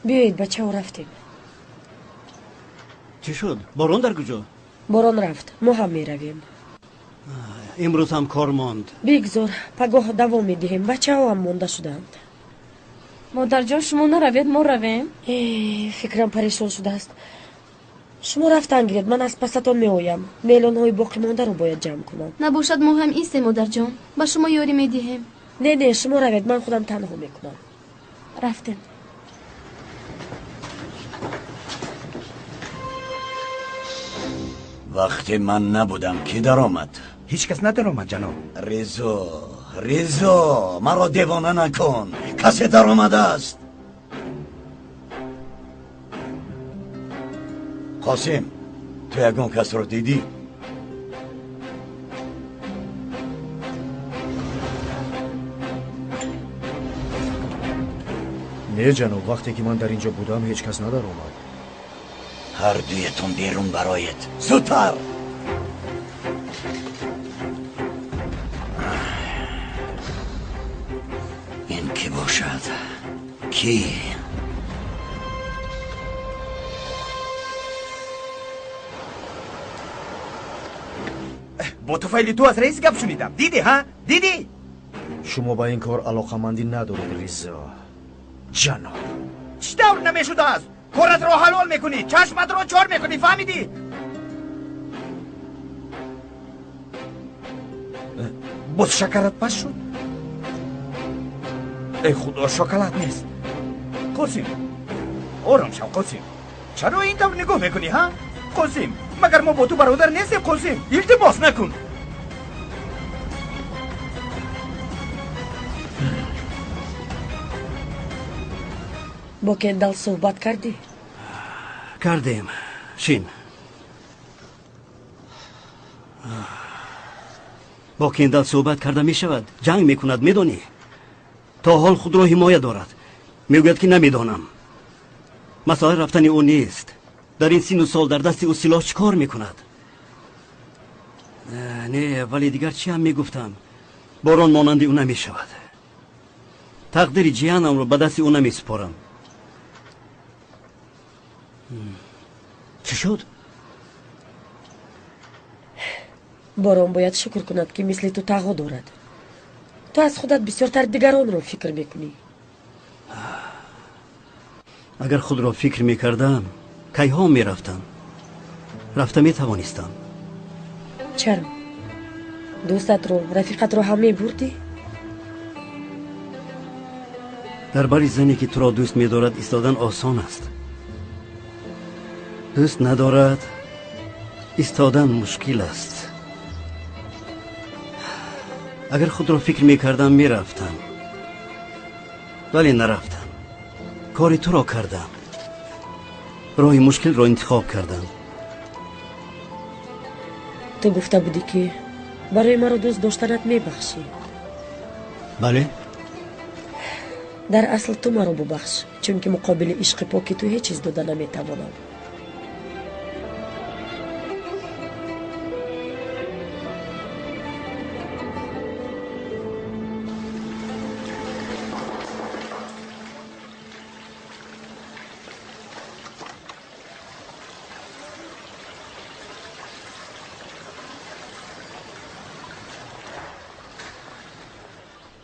S6: Биёед бачаҳо, рафтем.
S7: Чӣ шуд? Борон дар куҷо?
S6: Борон рафт, мо ҳам меравем.
S7: Имрӯз ҳам кор монд.
S6: Бигзор, пагоҳ давом медиҳем. Бачаҳо ҳам монда шуданд.
S4: Модарҷон, шумо наравед, мо равем.
S6: Фикрам парешон шудааст. Шумо рафтан гиред, ман аз пасатон меоям. Мелонҳои боқимондаро бояд ҷамъ кунам.
S3: Набошад, мо ҳам истем, модарҷон, ба шумо ёрӣ медиҳем.
S6: Не, не, шумо равед, ман худам танҳо мекунам.
S4: Рафтем.
S10: Вақте ман набудам, кӣ даромад?
S14: Ҳеҷ кас надаромад, ҷаноб.
S10: Ризо, Ризо, маро девона накун. Касе даромадааст. Қосим, ту ягон касро дидӣ?
S2: Не, ҷаноб, вақте ки ман дар ин ҷо будам, ҳеҷ кас надаромад.
S10: Ҳар дуятон берун бароед. Зудтар! Ин кӣ бошад? Кӣ?
S18: Бо туфайли ту аз раис гап шунидам. Дидӣ, ҳа? Дидӣ?
S2: Шумо ба ин кор алоқамандӣ надоред, Ризо. Ҷаноб.
S18: Чӣ тавр намешудааст? Коратро ҳалол мекунӣ, чашматро чор мекунӣ, фаҳмидӣ? Боз шакарат паст шуд? Эй худо, шоколад нест. Қосим, ором шав, Қосим. Чаро ин тавр нигоҳ мекунӣ, ҳа? Қосим, магар мо бо ту бародар нестем, Қосим? Илтимос накун.
S6: Бо Кендал суҳбат кардӣ?
S7: Кардем. Шин. Бо Кендал суҳбат карда мешавад. Ҷанг мекунад, медонӣ? То ҳол худро ҳимоя дорад. Мегӯяд ки намедонам. Масъала рафтани ӯ нест. Дар ин сину сол дар дасти ӯ силоҳ чӣ кор мекунад? Не, вале дигар чӣ ҳам мегуфтам? Борон монанди ӯ намешавад. Тақдири ҷиҳанамро ба дасти ӯ намесупорам. Чӣ шуд?
S6: Борон бояд шукр кунад, ки мисли ту тағо дорад. Ту аз худат бисёртар дигаронро фикр мекунӣ.
S7: Агар худро фикр мекардам, кайҳо мерафтам. Рафта метавонистам.
S6: Чаро? Дӯстатро, рафиқатро ҳам мебурдӣ?
S7: Дар бари зане ки туро дӯст медорад истодан осон аст. Дӯст надорад истодан мушкил аст. Агар худро фикр мекардам, мерафтам. Вале нарафтам. Кори туро кардам. Роҳи мушкилро интихоб кардам.
S6: Ту гуфта будӣ, ки барои маро дӯст доштанат мебахшӣ.
S7: Бале.
S6: Дар асл ту маро бубахш, чунки муқобили ишқи поки ту ҳеҷ чиз дода наметавонам.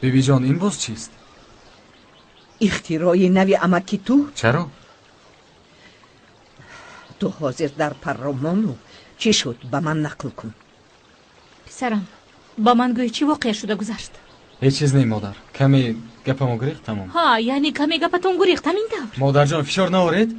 S13: Бибиҷон, ин боз чист?
S8: Ихтирои нави амаки ту?
S13: Чаро?
S8: Ту ҳозир дар парромону чӣ шуд, ба ман нақл кун.
S11: Писарам, ба ман гӯй, чӣ воқеа шуда гузашт?
S13: Ҳеҷ чиз не, модар. Каме гапамо гурехт, тамом.
S11: Ҳа, яъне каме гапатон гурехт, ҳамин тавр?
S13: Модарҷон, фишор наоред.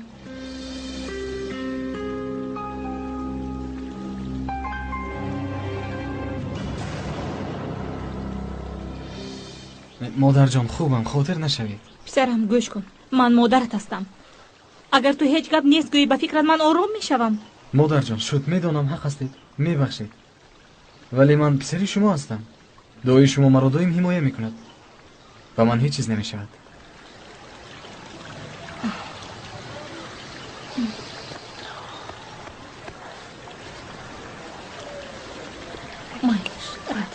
S13: Модарҷон, хубам, хотир нашавед.
S11: Писарам, гӯш кун, ман модарат ҳастам. Агар ту ҳеҷ гап нест гӯӣ, ба фикрат ман ором мешавам.
S13: Модарҷон, шуд, медонам, ҳақ ҳастед, мебахшед. Вале ман писари шумо ҳастам. Дуои шумо маро доим ҳимоя мекунад. Ба ман ҳеҷ чиз намешавад.
S11: Майлиш, рад.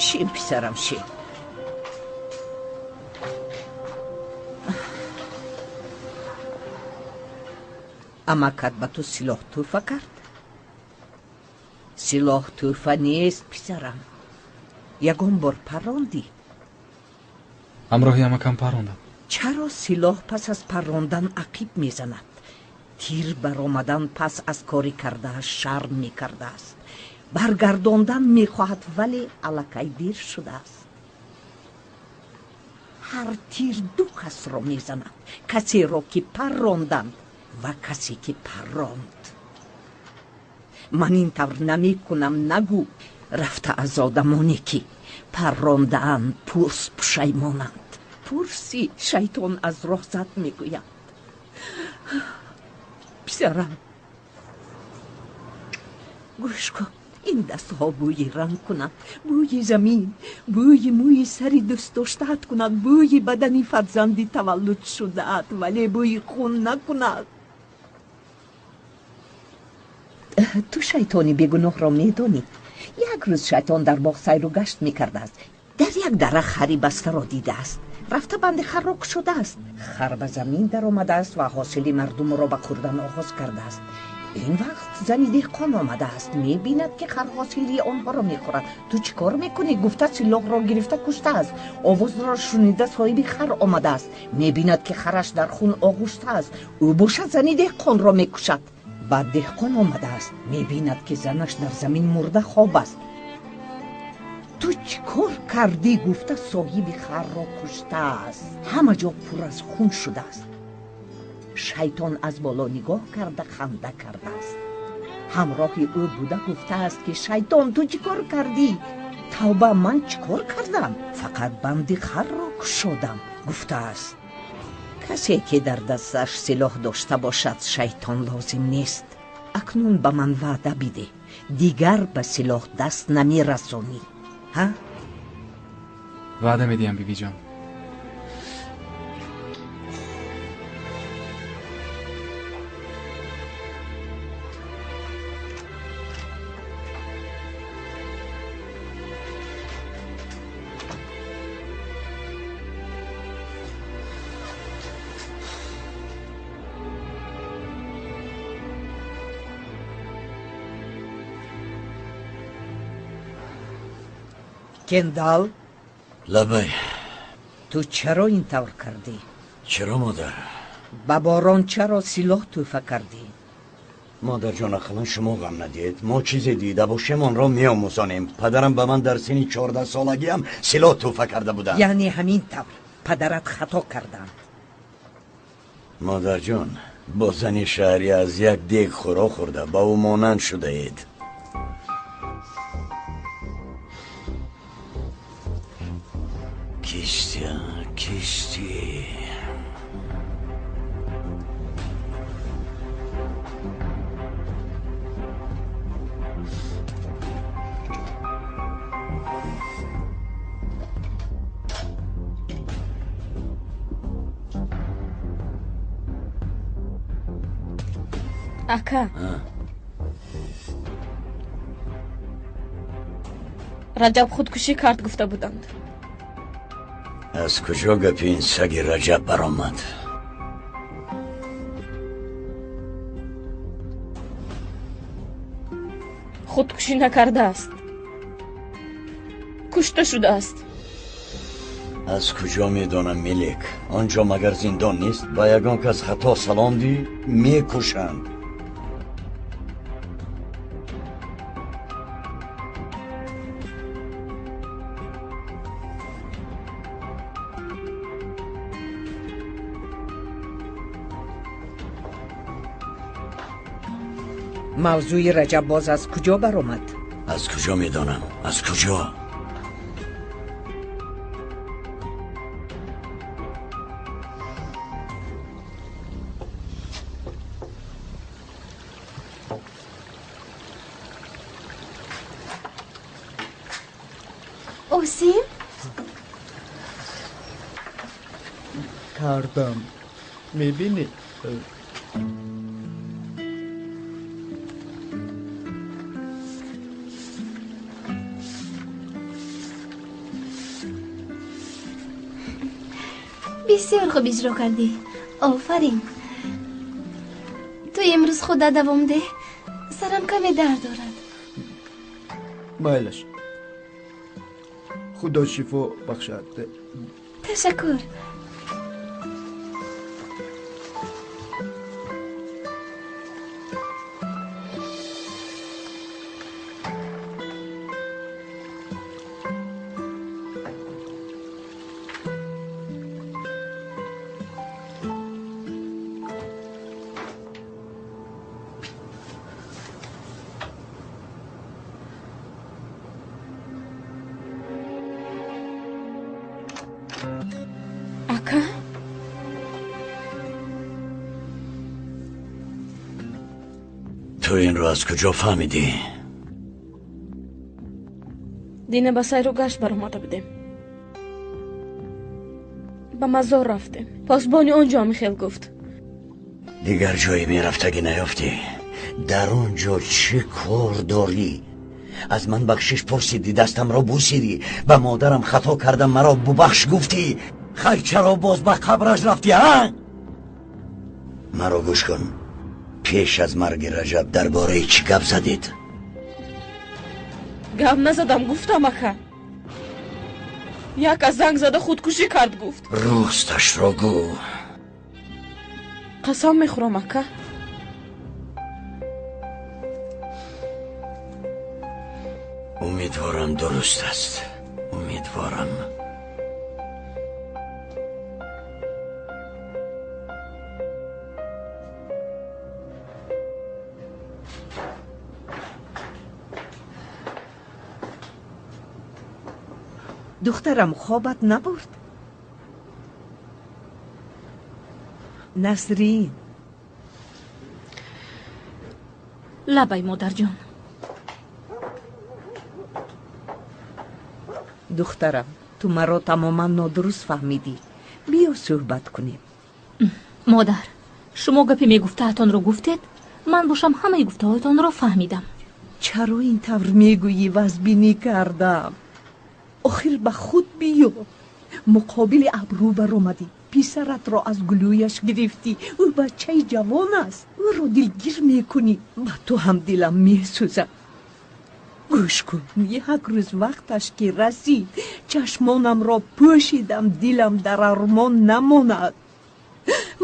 S8: Шин, писарам, шин. Амакат ба ту силоҳ тӯҳфа кард? Силоҳ тӯҳфа нест, писарам. Ягон бор паррондӣ?
S13: Ҳамроҳи амакам паррондам.
S8: Чаро силоҳ пас аз паррондан ақиб мезанад? Тир баромадан пас аз кори кардааш шарм мекардааст. Баргардондан мехоҳад, вале аллакай дер шудааст. Ҳар тир ду касро мезанад: касеро ки парронданд ва касе ки парронд. Ман ин тавр намекунам, нагӯ. Рафта аз одамоне ки паррондаанд пурс, пушаймонанд. Пурси, шайтон аз роҳ зад мегӯяд. Писарам, гӯш кун. Ин дастҳо бӯи ранг кунанд, бӯи замин, бӯи мӯи сари дӯстдоштаат кунад, бӯи бадани фарзанди таваллуд шудаат, вале бӯи хун накунад. Ту шайтони бегуноҳро медонӣ. Як рӯз шайтон дар боғ сайру гашт мекардааст. Дар як дара хари бастаро дидааст. Рафта банди харро кушодааст. Хар ба замин даромадааст ва ҳосили мардумро ба хӯрдан оғоз кардааст. Ин вақт зани деҳқон омадааст. Мебинад, ки хар ҳосили онҳоро мехӯрад. Ту чӣ кор мекунӣ? Гуфта силоҳро гирифта куштааст. Овозро шунида соҳиби хар омадааст. Мебинад, ки хараш дар хун оғуштааст. Ӯ бошад зани деҳқонро мекушад. Баъд деҳқон омадааст. Мебинад, ки занаш дар замин мурда хоб аст. Ту чӣ кор кардӣ? Гуфта соҳиби харро куштааст. Ҳама ҷо пур аз хун шудааст. Шайтон аз боло нигоҳ карда ханда кардааст. Ҳамроҳи ӯ буда гуфтааст, ки шайтон, ту чӣ кор кардӣ? Тавба, ман чӣ кор кардам? Фақат банди харро кушодам, гуфтааст. Касе ки дар дасташ силоҳ дошта бошад, шайтон лозим нест. Акнун ба ман ваъда бидеҳ, дигар ба силоҳ даст намерасонӣ. Ҳа?
S13: Ваъда медиҳам, бибиҷон.
S8: Кендал?
S10: Лабай.
S8: Ту чаро ин тавр кардӣ?
S10: Чаро, модар?
S8: Ба борон чаро силоҳ тӯҳфа кардӣ?
S10: Модарҷон, ақаллан шумо ғам надиҳед. Мо чизе дида бошем, онро меомӯзонем. Падарам ба ман дар синни 14 солагиам силоҳ тӯҳфа карда буданд.
S8: Яъне ҳамин тавр падарат хато карданд.
S10: Модарҷон, бо зани шаҳрӣ аз як дег хӯрок хӯрда ба ӯ монанд шудаед. Кисти, кисти.
S4: Ака, Раҷаб худкушӣ кард, гуфта буданд.
S10: Аз куҷо гапи ин саги Раҷаб баромад?
S4: Худкушӣ накардааст, кушта шудааст.
S10: Аз куҷо медонам, Мелек? Он ҷо магар зиндон нест? Ба ягон кас хато салом дӣ, мекушанд.
S8: Мавзӯи Раҷаб боз аз куҷо баромад?
S10: Аз куҷо медонам, аз куҷо?
S3: Осим.
S16: Кардам, мебинӣ.
S3: Бисёр хуб иҷро кардӣ. Офарин. Ту имрӯз худа давом деҳ. Сарам каме дард дорад.
S16: Майлаш. Худо шифо бахшад.
S3: Ташаккур.
S4: Ака?
S10: Ту инро аз куҷо фаҳмидӣ?
S4: Дина ба сайру гашт баромада будем. Ба мазор рафтем. Посбони он ҷо ҳамин хел гуфт.
S10: Дигар ҷое мерафтагӣ наёфтӣ. Дар он ҷо чӣ кор дорӣ? Аз ман бахшиш пурсидӣ, дастамро бусидӣ, ба модарам хато кардам, маро бубахш гуфтӣ. Хайр, чаро боз ба қабраш рафтӣ, ҳа? Маро гӯш кун. Пеш аз марги Раҷаб дар бораи чӣ гап задед?
S4: Гап назадам, гуфтам, ака. Як аз занг зада худкушӣ кард, гуфт.
S10: Росташро гӯ.
S4: Қасам мехӯрам, ака.
S10: Умедворам дуруст аст. Умедворам.
S8: Духтарам, хобат набурд? Насрин.
S11: Лабай, модарҷон.
S8: Духтарам, ту маро тамоман нодуруст фаҳмидӣ. Биё суҳбат кунем.
S11: Модар, шумо гапи мегуфтаатонро гуфтед, ман бошам ҳамаи гуфтаҳоятонро фаҳмидам.
S8: Чаро ин тавр мегӯӣ? Вазбинӣ кардам. Охир ба худ биё. Муқобили абрӯ баромадӣ, писаратро аз гулӯяш гирифтӣ. Ӯ бачаи ҷавон аст, ӯро дилгир мекунӣ. Ба ту ҳам дилам месӯзад. Гӯш кун, як рӯз вақташ ки расид, чашмонамро пӯшидам, дилам дар армон намонад.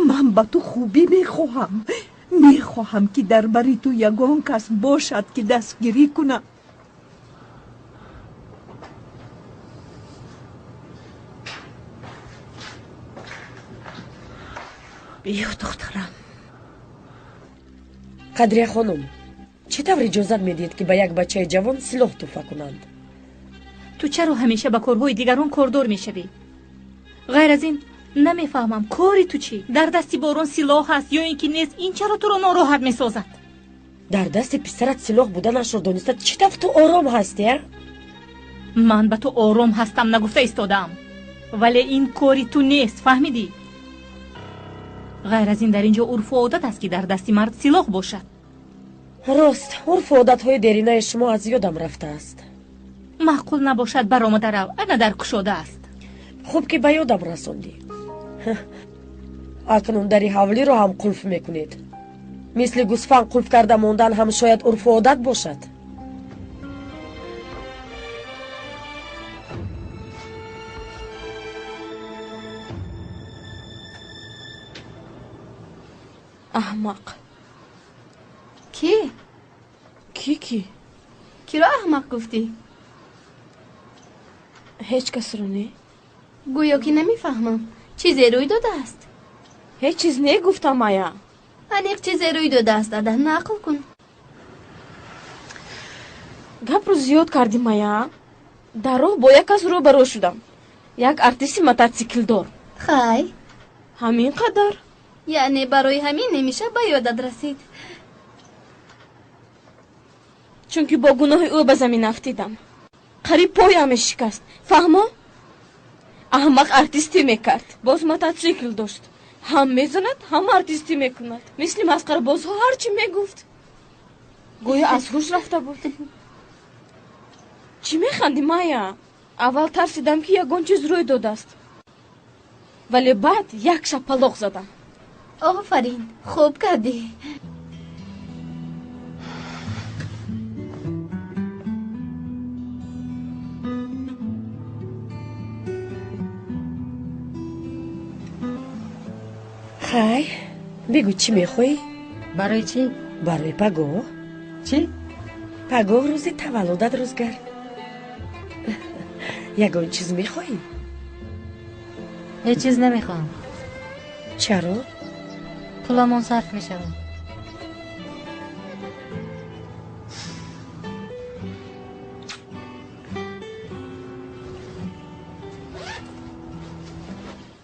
S8: Ман ба ту хубӣ мехоҳам. Мехоҳам, ки дар бари ту ягон кас бошад, ки дастгирӣ кунад. Биё, духтарам.
S6: Қадрия хонум, чӣ тавр иҷозат медиҳед, ки ба як бачаи ҷавон силоҳ тӯҳфа кунанд?
S11: Ту чаро ҳамеша ба корҳои дигарон кордор мешавӣ? Ғайр аз ин намефаҳмам, кори ту чӣ? Дар дасти Борон силоҳ ҳаст ё ин ки нест, ин чаро туро нороҳат месозад?
S6: Дар дасти писарат силоҳ буданашро дониста чӣ тавр ту ором ҳастӣ, а?
S11: Ман ба ту ором ҳастам нагуфта истодаам, вале ин кори ту нест, фаҳмидӣ? Ғайр аз ин дар ин ҷо урфу одат аст, ки дар дасти мард силоҳ бошад.
S6: Рост, урфу одатҳои деринаи шумо аз ёдам рафтааст.
S11: Маъқул набошад, баромада рав, ана дар кушода аст.
S6: Хуб ки ба ёдам расондӣ. Акнун дари ҳавлиро ҳам қулф мекунед. Мисли гӯсфанд қулф карда мондан ҳам шояд урфу одат бошад.
S4: Аҳмақ.
S3: Кӣ?
S4: Кӣ кӣ?
S3: Киро аҳмақ гуфтӣ?
S4: Ҳеҷ касро не.
S3: Гӯё ки намефаҳмам. Чизе рӯй додааст?
S4: Ҳеҷ чиз не гуфтам, ая.
S3: Аниқ чизе рӯй додааст, ада, нақл кун.
S4: Гапро зиёд кардӣ, мая. Дар роҳ бо як кас рӯбарӯ шудам. Як артисти мототсиклдор.
S3: Хай.
S4: Ҳамин қадар.
S3: Яъне барои ҳамин немиша ба ёдат расид.
S4: Чунки бо гуноҳи ӯ ба замин афтидам. Қариб поям мешикаст. Фаҳмо? Аҳмақ артистӣ мекард. Боз мототсикл дошт. Ҳам мезанад, ҳам артистӣ мекунад. Мисли масхарабозҳо ҳар чӣ мегуфт. Гӯё аз ҳуш рафта буд. Чӣ механдӣ, Майя? Аввал тарсидам, ки ягон чиз рӯй додааст. Вале баъд як шапалоқ задам.
S3: Офарин, хуб кардӣ.
S6: Хай, бигӯ, чӣ мехоҳӣ?
S17: Барои чӣ?
S6: Барои пагоҳ.
S17: Чӣ?
S6: Пагоҳ рӯзи таваллудат, Рӯзгар. Ягон чиз мехоҳӣ?
S17: Ҳеҷ чиз намехоҳам.
S6: Чаро?
S17: Пуламон сарф мешавад.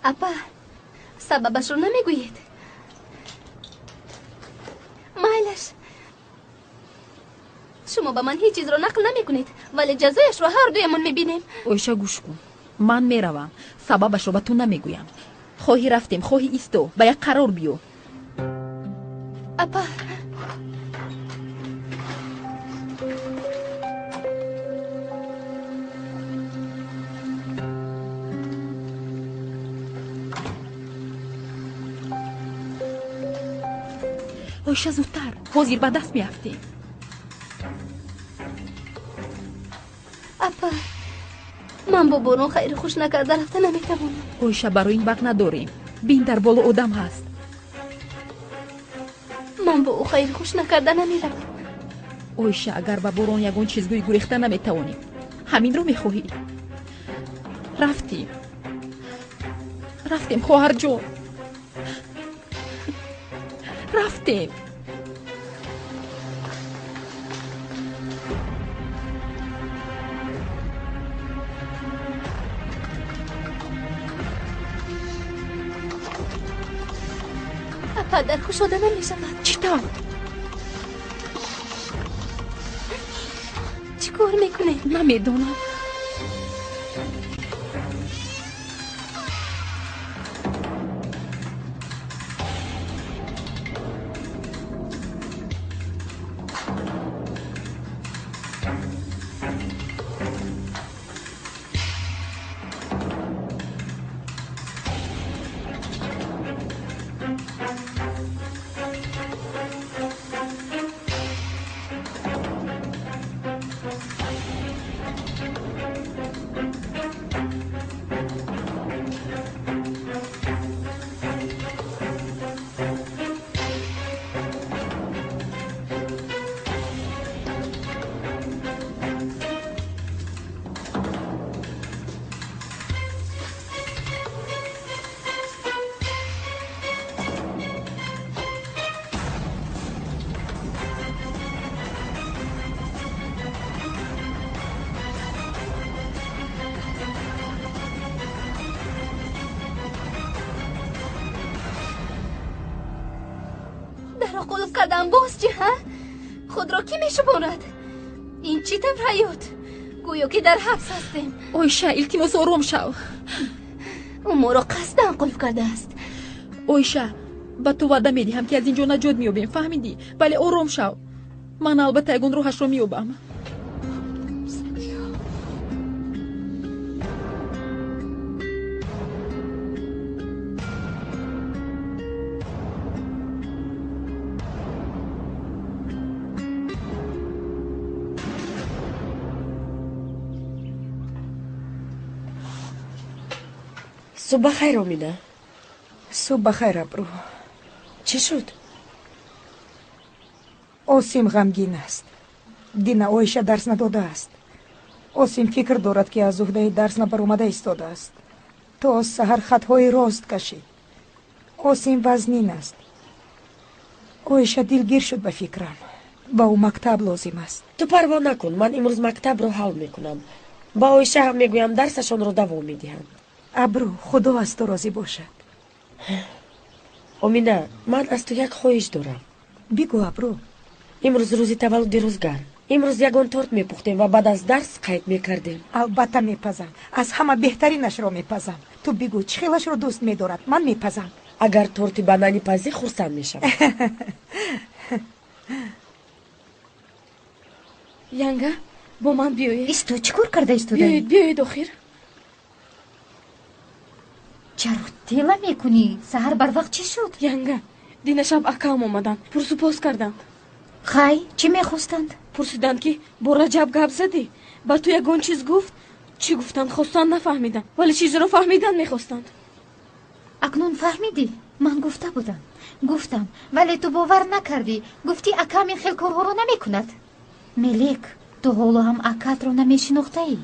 S3: Апа, сабабашро намегӯед? Майлаш, шумо ба ман ҳеҷ чизро нақл намекунед, вале ҷазояшро ҳар дуямон мебинем.
S15: Оиша, гӯш кун, ман меравам, сабабашро ба ту намегӯям. Хоҳӣ рафтем, хоҳӣ исто, ба як қарор биё.
S3: Апа,
S15: Оиша, зудтар, ҳозир ба даст меафтем.
S3: Апа, ман бо Борон хайру хуш накарда рафта наметавонам.
S15: Оиша, барои ин вақт надорем. Бин, дар боло одам ҳаст.
S3: Ман бо ӯ хайру хуш накарда намеравам.
S15: Оиша, агар ба Борон ягон чиз гӯӣ, гурехта наметавонем. Ҳаминро мехоҳӣ? Рафтем, рафтем, хоҳарҷон, рафтем.
S3: Апа, дар кушода намешавад.
S15: Чӣ тавр?
S3: Чӣ кор мекунем?
S15: Намедонам.
S3: Дарро қулф кардам, боз чӣ, ҳа? Худро кӣ мешуморад? Ин чӣ тавр ҳаёт? Гӯё ки дар ҳабс ҳастем.
S15: Оиша, илтимос, ором шав.
S3: Ӯ моро қасдан қулф кардааст.
S15: Оиша, ба ту ваъда медиҳам, ки аз ин ҷо наҷот меёбем, фаҳмидӣ? Вале ором шав, ман албатта ягон роҳашро меёбам.
S6: Субҳ бахайр, Омина.
S9: Субҳ бахайр, Абру.
S6: Чӣ шуд?
S9: Осим ғамгин аст. Дина Оиша дарс надодааст. Осим фикр дорад, ки аз уҳдаи дарс набаромада истодааст. То саҳар хатҳои рост кашид. Осим вазнин аст. Оиша дилгир шуд ба фикрам. Ба ӯ мактаб лозим аст.
S6: Ту парво накун, ман имрӯз мактабро ҳал мекунам. Ба Оиша ҳам мегӯям, дарсашонро давом медиҳанд.
S9: Абру, худо аз ту розӣ бошад.
S6: Омина, ман аз ту як хоҳиш дорам.
S9: Бигӯ, Абру.
S6: Имрӯз рӯзи таваллуди Рӯзгар. Имрӯз ягон торт мепухтем ва баъд аз дарс қайд мекардем.
S9: Албатта мепазам. Аз ҳама беҳтаринашро мепазам. Ту бигӯ, чӣ хелашро дӯст медорад, ман мепазам.
S6: Агар торти банани пазӣ, хурсанд мешавам.
S4: Янга, бо ман биёед.
S5: Исто, чӣ кор карда истодаӣ?
S4: Биёед, биёед, охир.
S5: Чаро Тела мекунӣ? Саҳар барвақт чӣ шуд?
S4: Янга, дина шаб акаам омаданд, пурсупос карданд.
S5: Хай, чӣ мехостанд?
S4: Пурсиданд, ки бо Раҷаб гап задӣ, ба ту ягон чиз гуфт? Чӣ гуфтан хостанд нафаҳмидам, вале чизеро фаҳмидан мехостанд.
S5: Акнун фаҳмидӣ? Ман гуфта будам, гуфтам, вале ту бовар накардӣ. Гуфтӣ акам ин хел корҳоро намекунад. Мелек, ту ҳоло ҳам акатро намешинохтаӣ.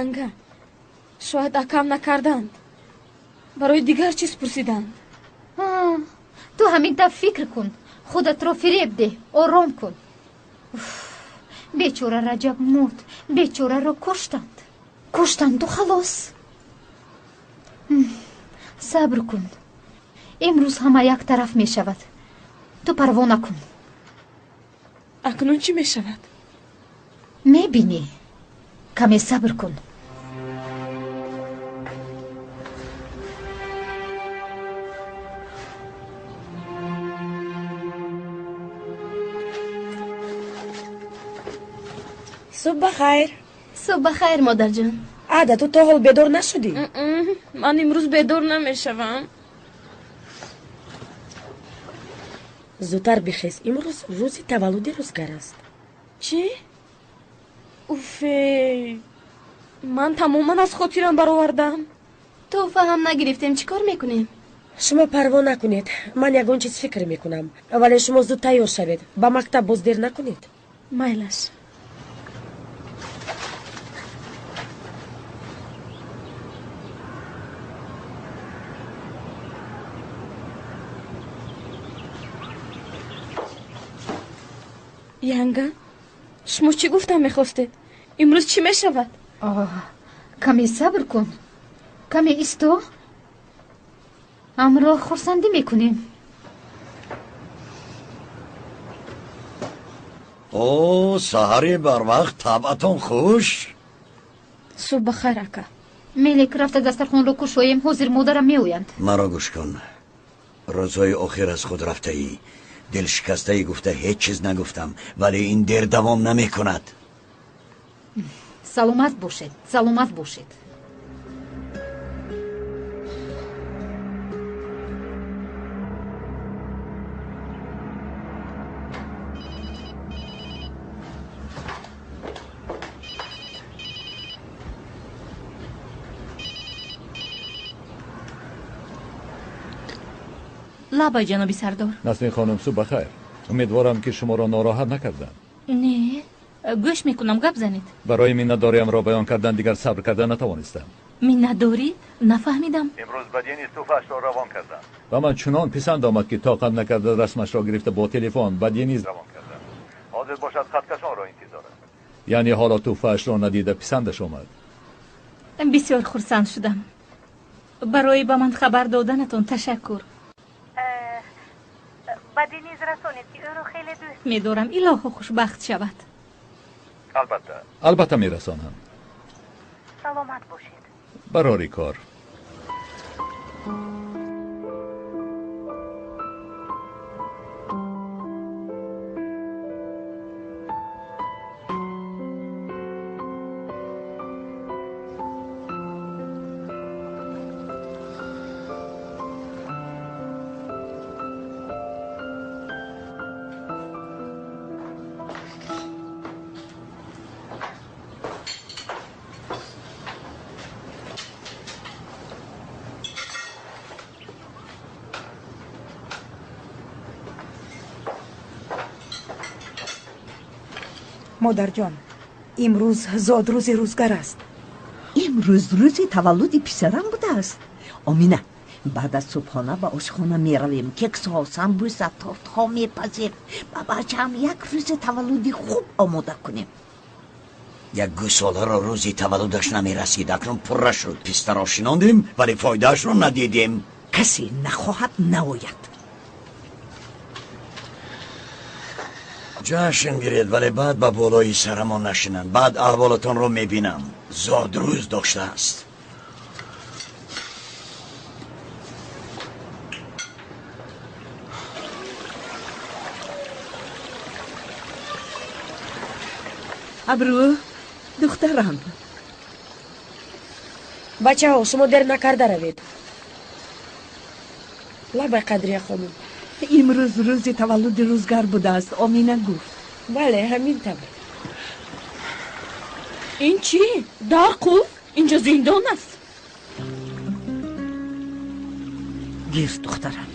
S4: Янга, шояд акам накарданд, барои дигар чиз пурсиданд.
S5: Ту ҳамин тавр фикр кун, худатро фиреб деҳ, ором кун. Бечора Раҷаб мурд, бечораро куштанд, куштанду халос. Сабр кун, имрӯз ҳама як тараф мешавад, ту парво накун.
S4: Акнун чӣ мешавад?
S5: Мебинӣ, каме сабр кун.
S6: Субҳ бахайр.
S3: Субҳ бахайр, модарҷон.
S6: Ада, ту то ҳол бедор нашудӣ?
S4: Ман имрӯз бедор намешавам.
S6: Зудтар бихез, имрӯз рӯзи таваллуди Рӯзгар аст.
S4: Чӣ? Уфе, ман тамоман аз хотирам баровардам.
S3: Тӯҳфа ҳам нагирифтем, чӣ кор мекунем?
S6: Шумо парво накунед, ман ягон чиз фикр мекунам, вале шумо зуд тайёр шавед, ба мактаб боз дер накунед.
S4: Майлаш. Янга, шумо чӣ гуфтан мехостед? Имрӯз чӣ мешавад?
S5: Каме сабр кун, каме исто, ҳамроҳ хурсандӣ мекунем.
S10: О, саҳари барвақт табъатон хуш.
S4: Субҳ бахайр, ака.
S5: Мелек, рафта дастархонро кушоем, ҳозир модарам меоянд.
S10: Маро гӯш кун, рӯзҳои охир аз худ рафтаӣ, дилшикастаӣ гуфта ҳеҷ чиз нагуфтам, вале ин дер давом намекунад.
S5: Саломат бошед, саломат бошед.
S11: Лабай, ҷаноби сардор.
S1: Насрин хонум, субҳ бахайр. Умедворам, ки шуморо нороҳат накардам.
S11: Не, гӯш мекунам, гап занед.
S1: Барои миннатдориамро баён кардан дигар сабр карда натавонистам.
S11: Миннатдорӣ? Нафаҳмидам.
S12: Имрӯз ба Дениз тӯҳфаашро равон кардам.
S1: Ба ман чунон писанд омад, ки тоқат накарда расмашро гирифта бо телефон ба Дениз
S12: равон кардам. Ҳозир бошад хаткашонро интизор аст.
S1: Яъне ҳоло тӯҳфаашро надида писандаш омад.
S11: Бисёр хурсанд шудам. Барои ба ман хабар доданатон ташаккур. Ба Дениз расонед, ки ӯро хеле дӯст медорам. Илоҳо хушбахт шавад.
S12: Албатта.
S1: Албатта мерасонам.
S11: Саломат бошед.
S1: Барори кор.
S9: Модарҷон, имрӯз зодрӯзи Рӯзгар аст.
S8: Имрӯз рӯзи таваллуди писарам будааст. Омина, баъд аз субҳона ба ошхона меравем, кексҳо, самбуса, тортҳо мепазем, ба бачаам як рӯзи таваллуди хуб омода кунем.
S10: Як гӯсоларо рӯзи таваллудаш намерасид, акнун пурра шуд. Пистаро шинондем, вале фоидаашро надидем.
S8: Касе нахоҳад наояд.
S10: Ҷашн гиред, вале баъд ба болои сарамон нашинанд. Баъд аҳволатонро мебинам. Зодрӯз доштааст.
S8: Абрӯ, духтарам.
S6: Бачаҳо, шумо дер накарда равед. Лабай, Қадрия хонум.
S8: Имрӯз рӯзи таваллуди Рӯзгар будааст, Омина гуфт.
S6: Бале, ҳамин тавр.
S4: Ин чӣ? Дар қулф? Инҷо зиндон аст.
S8: Гир, духтарам.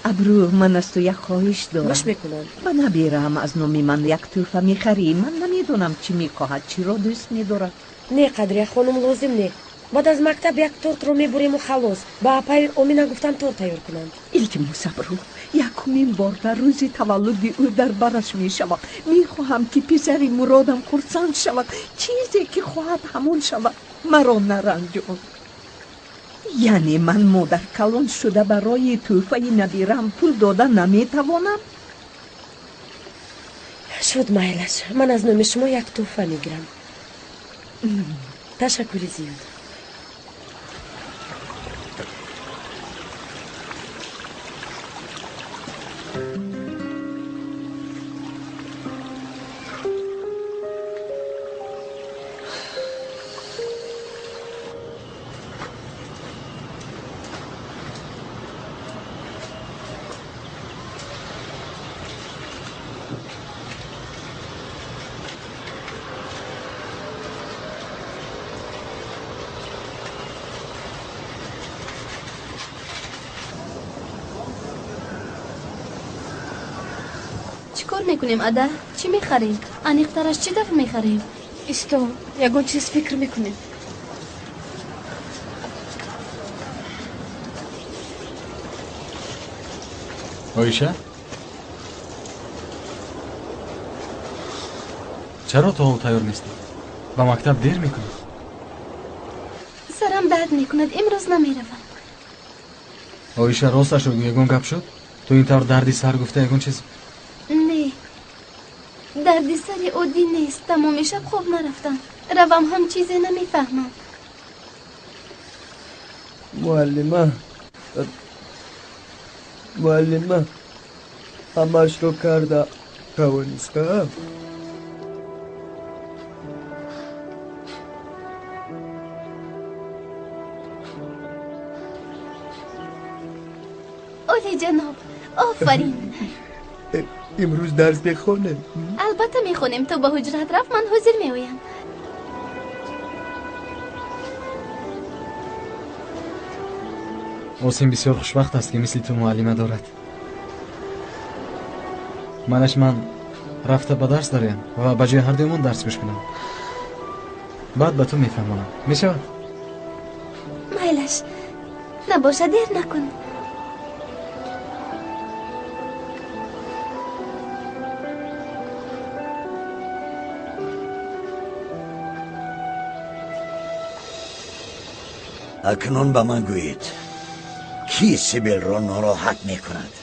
S8: Абрӯ, ман аз ту як хоҳиш дорам.
S6: Гӯш мекунам.
S8: Ба набираам аз номи ман як тӯҳфа мехарӣ. Ман намедонам, чӣ мехоҳад, чиро дӯст медорад.
S6: Не, Қадрия хонум, лозим не. Баъд аз мактаб як тортро мебурему халос. Ба апаи Омина гуфтам, торт тайёр кунанд.
S8: Илтимос, Абрӯ, якумин бор дар рӯзи таваллуди ӯ дар бараш мешавам. Мехоҳам, ки писари Муродам хурсанд шавад, чизе ки хоҳад, ҳамон шавад. Маро наранҷон. Яъне ман модаркалон шуда барои тӯҳфаи набираам пул дода наметавонам?
S6: Шуд, майлаш, ман аз номи шумо як тӯҳфа мегирам. Ташаккури зиёд.
S3: Чӣ кор мекунем, ада? Чӣ мехарем? Аниқтараш, чӣ тавр мехарем?
S4: Исто, ягон чиз фикр мекунем.
S13: Оиша, чаро то ҳол тайёр нестӣ? Ба мактаб дер мекунӣ.
S3: Сарам дард мекунад, имрӯз намеравам.
S13: Оиша, росташро гӯ, ягон гап шуд? Ту ин тавр дарди сар гуфта, ягон чиз?
S3: Не, дарди сари оддӣ нест. Тамоми шаб хоб нарафтам. Равам ҳам чизе намефаҳмам.
S19: Муаллима, муаллима, ҳамаашро карда тавонистаам.
S3: Олиҷаноб, офарин.
S19: Имрӯз дарс мехонем?
S3: Албатта мехонем. Ту ба ҳуҷрат рафт, ман ҳозир меоям.
S13: Осим бисёр хушбахт аст, ки мисли ту муаллима дорад. Манаш ман рафта ба дарс дароям ва ба ҷои ҳардуямон дарс гӯш кунам. Баъд ба ту мефаҳмонам. Мешавад?
S3: Майлаш, набоша, дер накун.
S10: Акнун ба ман гӯед, кӣ Сибилро нороҳат мекунад?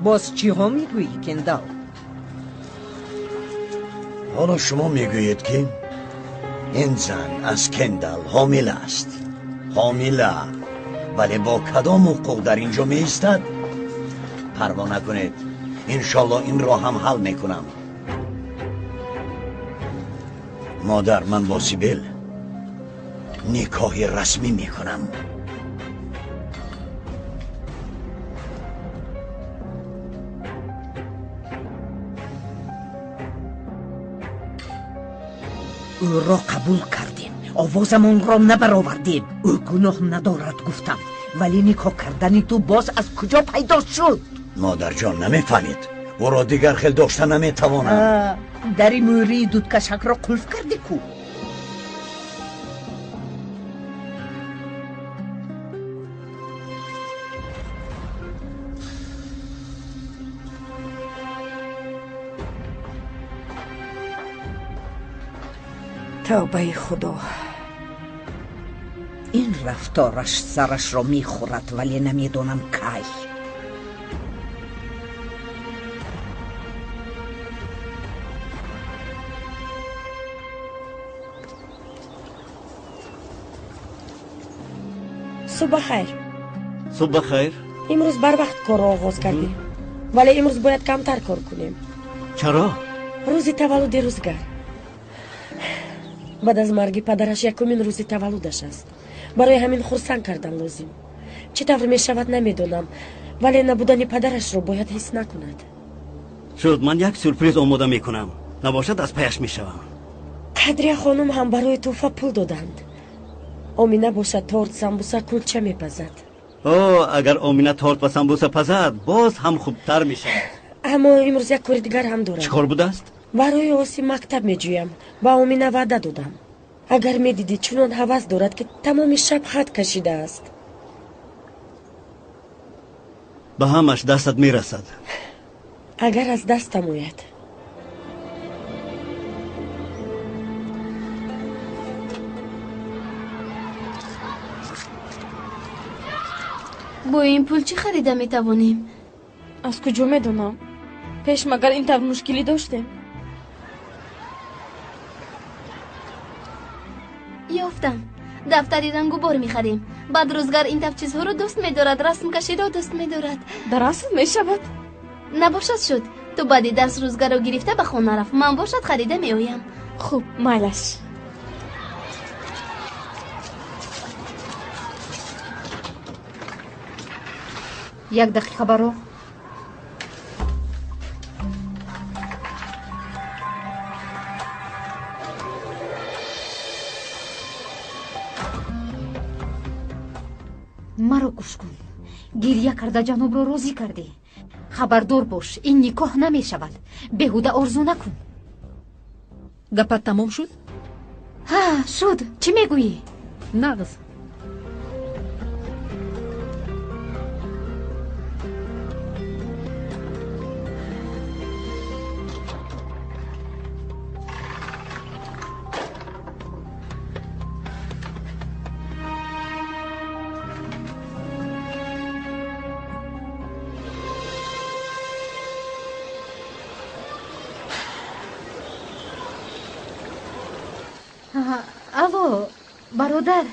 S8: Боз чиҳо мегӯӣ, Кендал?
S10: Ҳоло шумо мегӯед, ки ин зан аз Кендал ҳомила аст. Ҳомила, вале бо кадом ҳуқуқ дар ин ҷо меистад? Парво накунед, иншолло инро ҳам ҳал мекунам. Модар, ман бо Сибил никоҳи расмӣ мекунам.
S8: Ӯро қабул кардем, овозамонро набаровардем. Ӯ гуноҳ надорад, гуфтам, вале никоҳ кардани ту боз аз куҷо пайдо шуд?
S10: Модарҷон, намефаҳмед, ӯро дигар хел дошта наметавонам.
S8: Дари мӯрии дудкашакро қулф кардӣ ку?
S9: Тавбаи Худо.
S8: Ин рафтораш сарашро мехӯрад, вале намедонам кай.
S6: Субҳ бахайр.
S7: Субҳ бахайр.
S6: Имрӯз барвақт корро оғоз кардем, вале имрӯз бояд камтар кор кунем.
S7: Чаро?
S6: Рӯзи таваллуди Рӯзгар. Баъд аз марги падараш якумин рӯзи таваллудаш аст. Барои ҳамин хурсанд кардан лозим. Чӣ тавр мешавад намедонам, вале набудани падарашро бояд ҳис накунад.
S7: Шуд, ман як сюрприз омода мекунам. Набошад, аз паяш мешавам.
S6: Қадрия хонум ҳам барои тӯҳфа пул доданд. Омина бошад торт, самбуса, кулча мепазад.
S7: О, агар Омина торт ва самбуса пазад, боз ҳам хубтар мешавад.
S6: Аммо имрӯз як кори дигар ҳам дорам.
S7: Чӣ кор будааст?
S6: Барои Осим мактаб меҷӯям. Ба Омина ваъда додам. Агар медидӣ, чунон ҳавас дорад, ки тамоми шаб хат кашидааст.
S7: Ба ҳамаш дастат мерасад.
S6: Агар аз дастам ояд.
S3: Бо ин пул чӣ харида метавонем?
S4: Аз куҷо медонам? Пеш магар ин тавр мушкилӣ доштем?
S3: Ёфтам. Дафтари рангу бор мехарем. Баъд Рӯзгар ин тавр чизҳоро дӯст медорад, расмкаширо дӯст медорад.
S4: Дар асл мешавад.
S3: Набошад, шуд. Ту баъди дарс Рӯзгарро гирифта ба хона рафт. Ман бошад харида меоям.
S4: Хуб, майлаш.
S5: Як дақиқа баро. Маро гӯш кун. Гирья карда ҷанобро розӣ кардӣ. Хабардор бош, ин никоҳ намешавад. Беҳуда орзу накун.
S15: Гапат тамом шуд?
S5: Ҳа, шуд. Чӣ мегӯӣ?
S15: Нағз.
S5: Алло, бародар,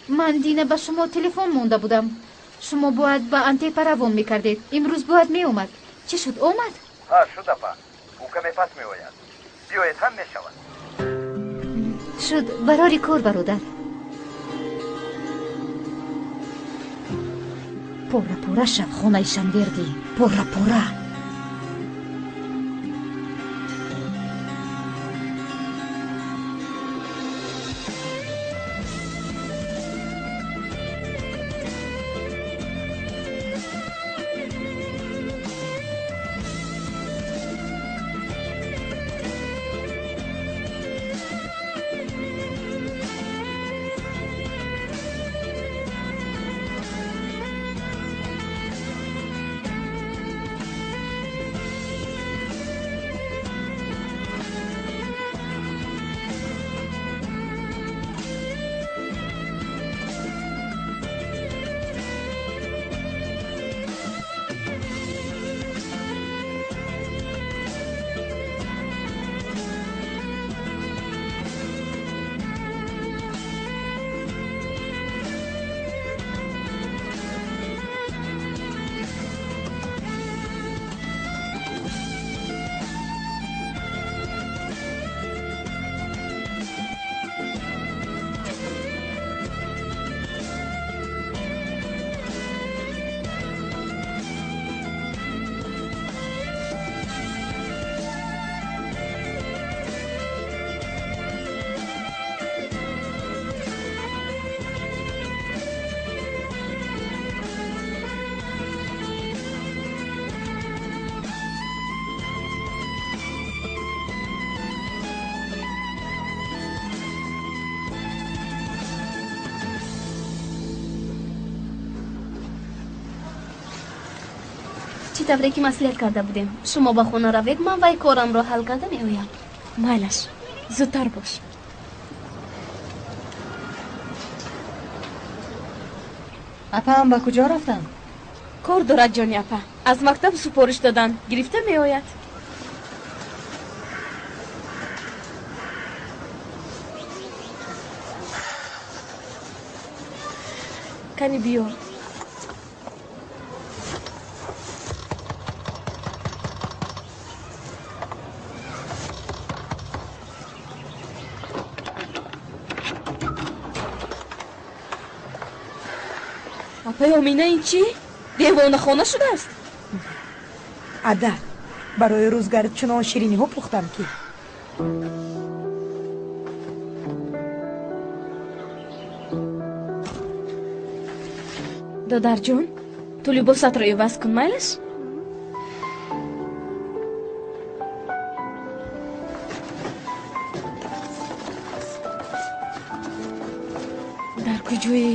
S5: ман дина ба шумо телефон монда будам. Шумо бояд ба Антепа равон мекардед. Имрӯз бояд меомад. Чӣ шуд, омад?
S18: Ҳа, шуд, апа. Ӯ каме пас меояд. Биёед, ҳам мешавад.
S5: Шуд, барори кор, бародар. Пора пора шав, хонаи Шанвердӣ. Пора пора.
S3: Чӣ тавре ки маслиҳат карда будем, шумо ба хона равед, ман вай корамро ҳал карда меоям.
S4: Майлаш, зудтар бош.
S17: Апаам ба куҷо рафтанд?
S4: Кор дорад, ҷони апа. Аз мактаб супориш доданд, гирифта меояд. Кани биё. Апаи Омина, ин чӣ? Девонахона шудааст?
S9: Ада, барои рӯзгар чунон шириниҳо пухтам, ки
S4: Додарҷон, ту либосатро иваз кун, майлаш? Дар куҷоӣ?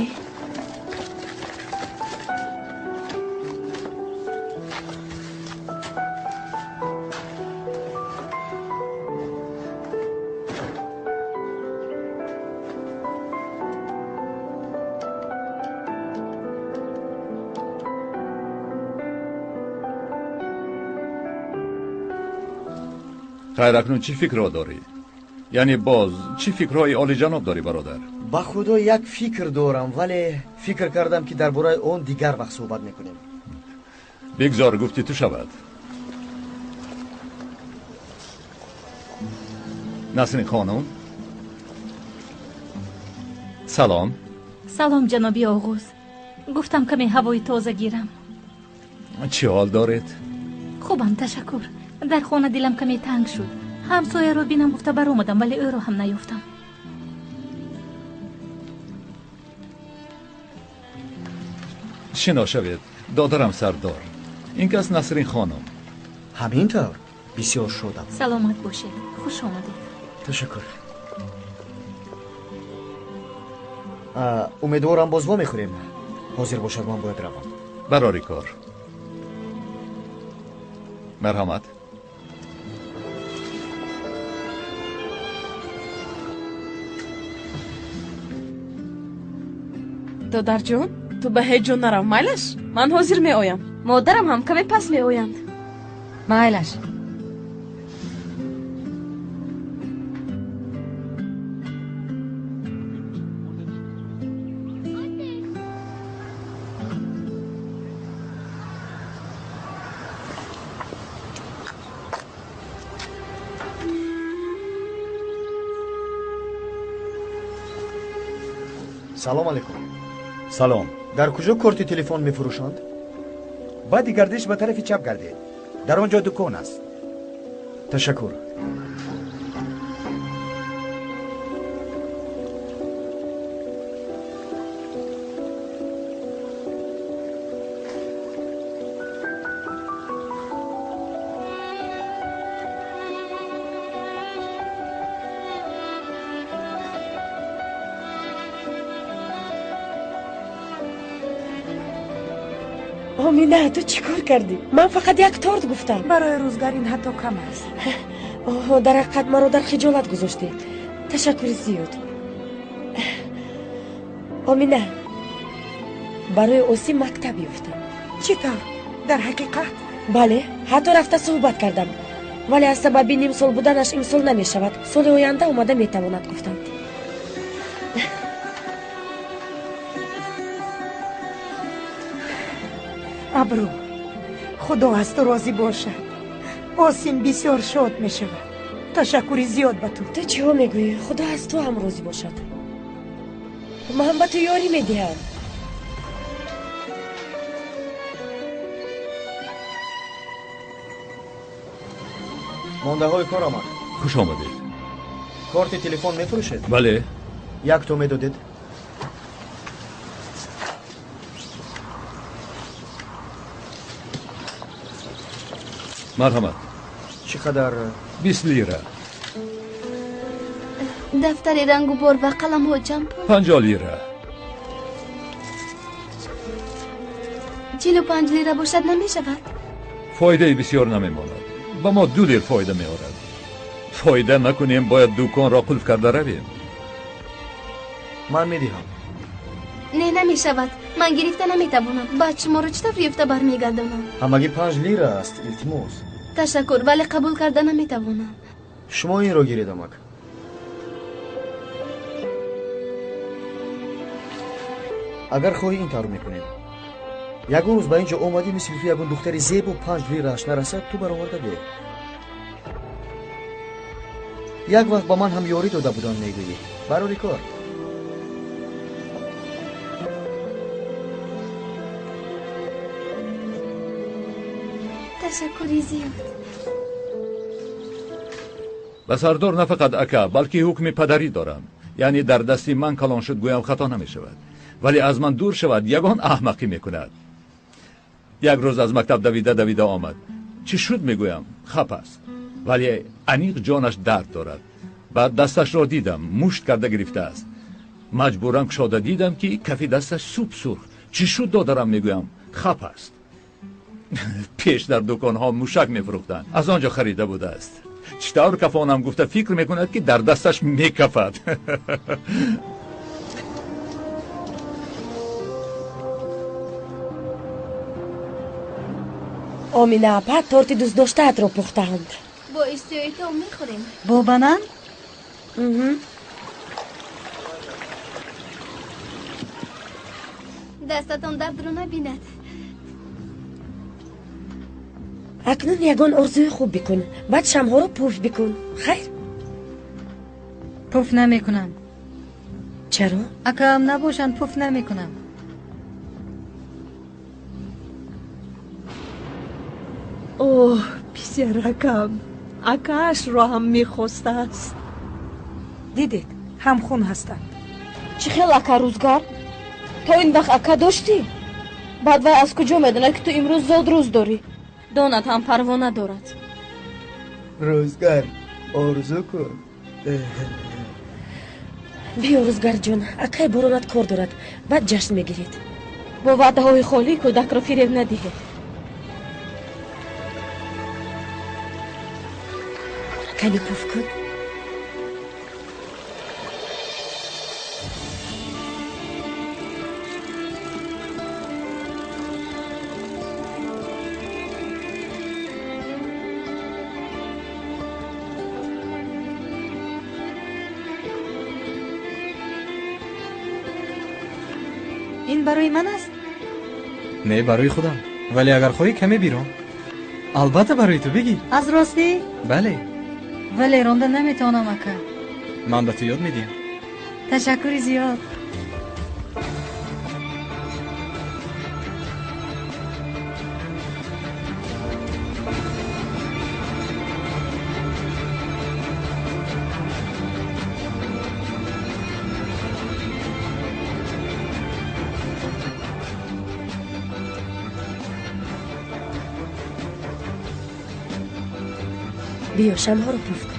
S1: Хайр, акнун чӣ фикрҳо дорӣ? Яъне боз чӣ фикрҳои олиҷаноб дорӣ, бародар?
S16: Ба худо, як фикр дорам, вале фикр кардам, ки дар бораи он дигар вақт суҳбат мекунем.
S1: Бигзор гуфти ту шавад. Насрин хонум, салом.
S11: Салом, ҷаноби Оғуз. Гуфтам, каме ҳавои тоза гирам.
S1: Чӣ ҳол доред?
S11: Хубам, ташаккур. Дар хона дилам каме танг шуд. Ҳамсояро бинам гуфта баромадам, вале ӯро ҳам наёфтам.
S1: Шино шавед, додарам Сардор. Ин кас Насрин хонум.
S16: Ҳамин тавр, бисёр шодам.
S11: Саломат бошед, хуш омадед.
S16: Ташаккур. Умедворам, боз вомехӯрем. Ҳозир бошад, ман бояд равам.
S1: Барори кор, марҳамат.
S4: Додарҷон, ту ба ҳеҷ ҷо нарав, майлаш? Ман ҳозир меоям. Модарам ҳам каме пас меоянд.
S17: Майлаш.
S16: Салом алейкум.
S18: Салом.
S16: Дар куҷо корти телефон мефурӯшанд?
S18: Баъди гардиш ба тарафи чап гардед, дар он ҷо дукон аст.
S16: Ташаккур.
S6: Омина, ту чӣ кор кардӣ? Ман фақат як торт гуфтам.
S9: Барои рӯзгар ин ҳатто кам аст.
S6: Оҳо, дар ҳақиқат маро дар хиҷолат гузоштӣ. Ташаккури зиёд. Омина, барои Осим мактаб ёфтам.
S9: Чӣ тавр? Дар ҳақиқат?
S6: Бале, ҳатто рафта суҳбат кардам, вале аз сабаби нимсол буданаш имсол намешавад, соли оянда омада метавонад, гуфтанд.
S9: Абру, худо аз ту розӣ бошад. Осим бисёр шод мешавад. Ташаккури зиёд ба ту.
S6: Ту чиҳо мегӯӣ? Худо аз ту ҳам розӣ бошад. Ман ба ту ёрӣ медиҳам.
S16: Мондаҳои кор омад.
S1: Хуш омадед.
S16: Корти телефон мефурӯшед?
S1: Бале.
S16: Як то медодед?
S1: Марҳамат.
S16: Чӣ қадар?
S1: 20 лира.
S3: Дафтари рангу бор ва қаламҳо чанд пул?
S1: 50 лира.
S3: 45 лира бошад, намешавад?
S1: Фоидаи бисёр намемонад. Ба мо 2 лир фоида меорад. Фоида накунем, бояд дуконро қулф карда равем.
S16: Ман медиҳам.
S3: Не, намешавад. Ман гирифта наметавонам. Баъд шуморо чӣ тавр ёфта бармегардонам?
S16: Ҳамагӣ 5 лира аст, илтимос.
S3: Ташаккур, вале қабул карда наметавонам.
S16: Шумо инро гиред, амак. Агар хоҳӣ ин тавр мекунем. Ягон рӯз ба ин ҷо омадӣ, мисли ту ягон духтари зебу 5 лирааш нарасад, ту бароварда биё. Як вақт ба ман ҳам ёрӣ дода буданд, мегӯӣ. Барори кор.
S3: Ташаккури зиёд.
S1: Ба сардор на фақат ака, балки ҳукми падарӣ дорам. Яъне дар дасти ман калон шуд гӯям хато намешавад. Вале аз ман дур шавад, ягон аҳмақӣ мекунад. Як рӯз аз мактаб давида давида омад. Чӣ шуд мегӯям, хап аст. Вале аниқ ҷонаш дард дорад. Баъд дасташро дидам, мушт карда гирифтааст. Маҷбуран кушода дидам, ки кафи дасташ суб сурх. Чӣ шуд додарам мегӯям, хап аст. Пеш дар дуконҳо мушак мефурӯхтанд. Аз он ҷо харида будааст. Чӣ тавр кафонам гуфта фикр мекунад, ки дар дасташ мекафад.
S6: Омина апа торти дӯстдоштаатро пухтаанд.
S3: Бо иштиёи том мехӯрем.
S17: Бо банан?
S3: Дастатон дардро набинад.
S6: Акнун ягон орзуи хуб бикун, баъд шамҳоро пуф бикун. Хайр?
S17: Пуф намекунам.
S6: Чаро?
S17: Акаам набошанд, пуф намекунам.
S8: Оҳ, писаракам, акаашро ҳам мехостааст.
S9: Дидед, ҳамхун ҳастанд.
S4: Чӣ хел ака, Рӯзгар? То ин вақт ака доштӣ? Баъд вай аз куҷо медонад, ки ту имрӯз зодрӯз дорӣ? Донад ҳам парво надорад.
S19: Рӯзгар, орзу кун.
S6: Биё, Рӯзгарҷон, акай боронат кор дорад, баъд ҷашн мегиред.
S4: Бо ваъдаҳои холӣ кӯдакро фиреб надиҳед.
S6: Кани пуф кун.
S17: Ин барои ман аст?
S13: Не, барои худам. Вале агар хоҳӣ каме бирон. Албатта барои ту, бигир.
S17: Аз ростӣ?
S13: Бале.
S17: Вале ронда наметавонам, ака.
S13: Ман ба ту ёд медиҳам.
S17: Ташаккури зиёд.
S6: Биё, шамҳоро пуф кун.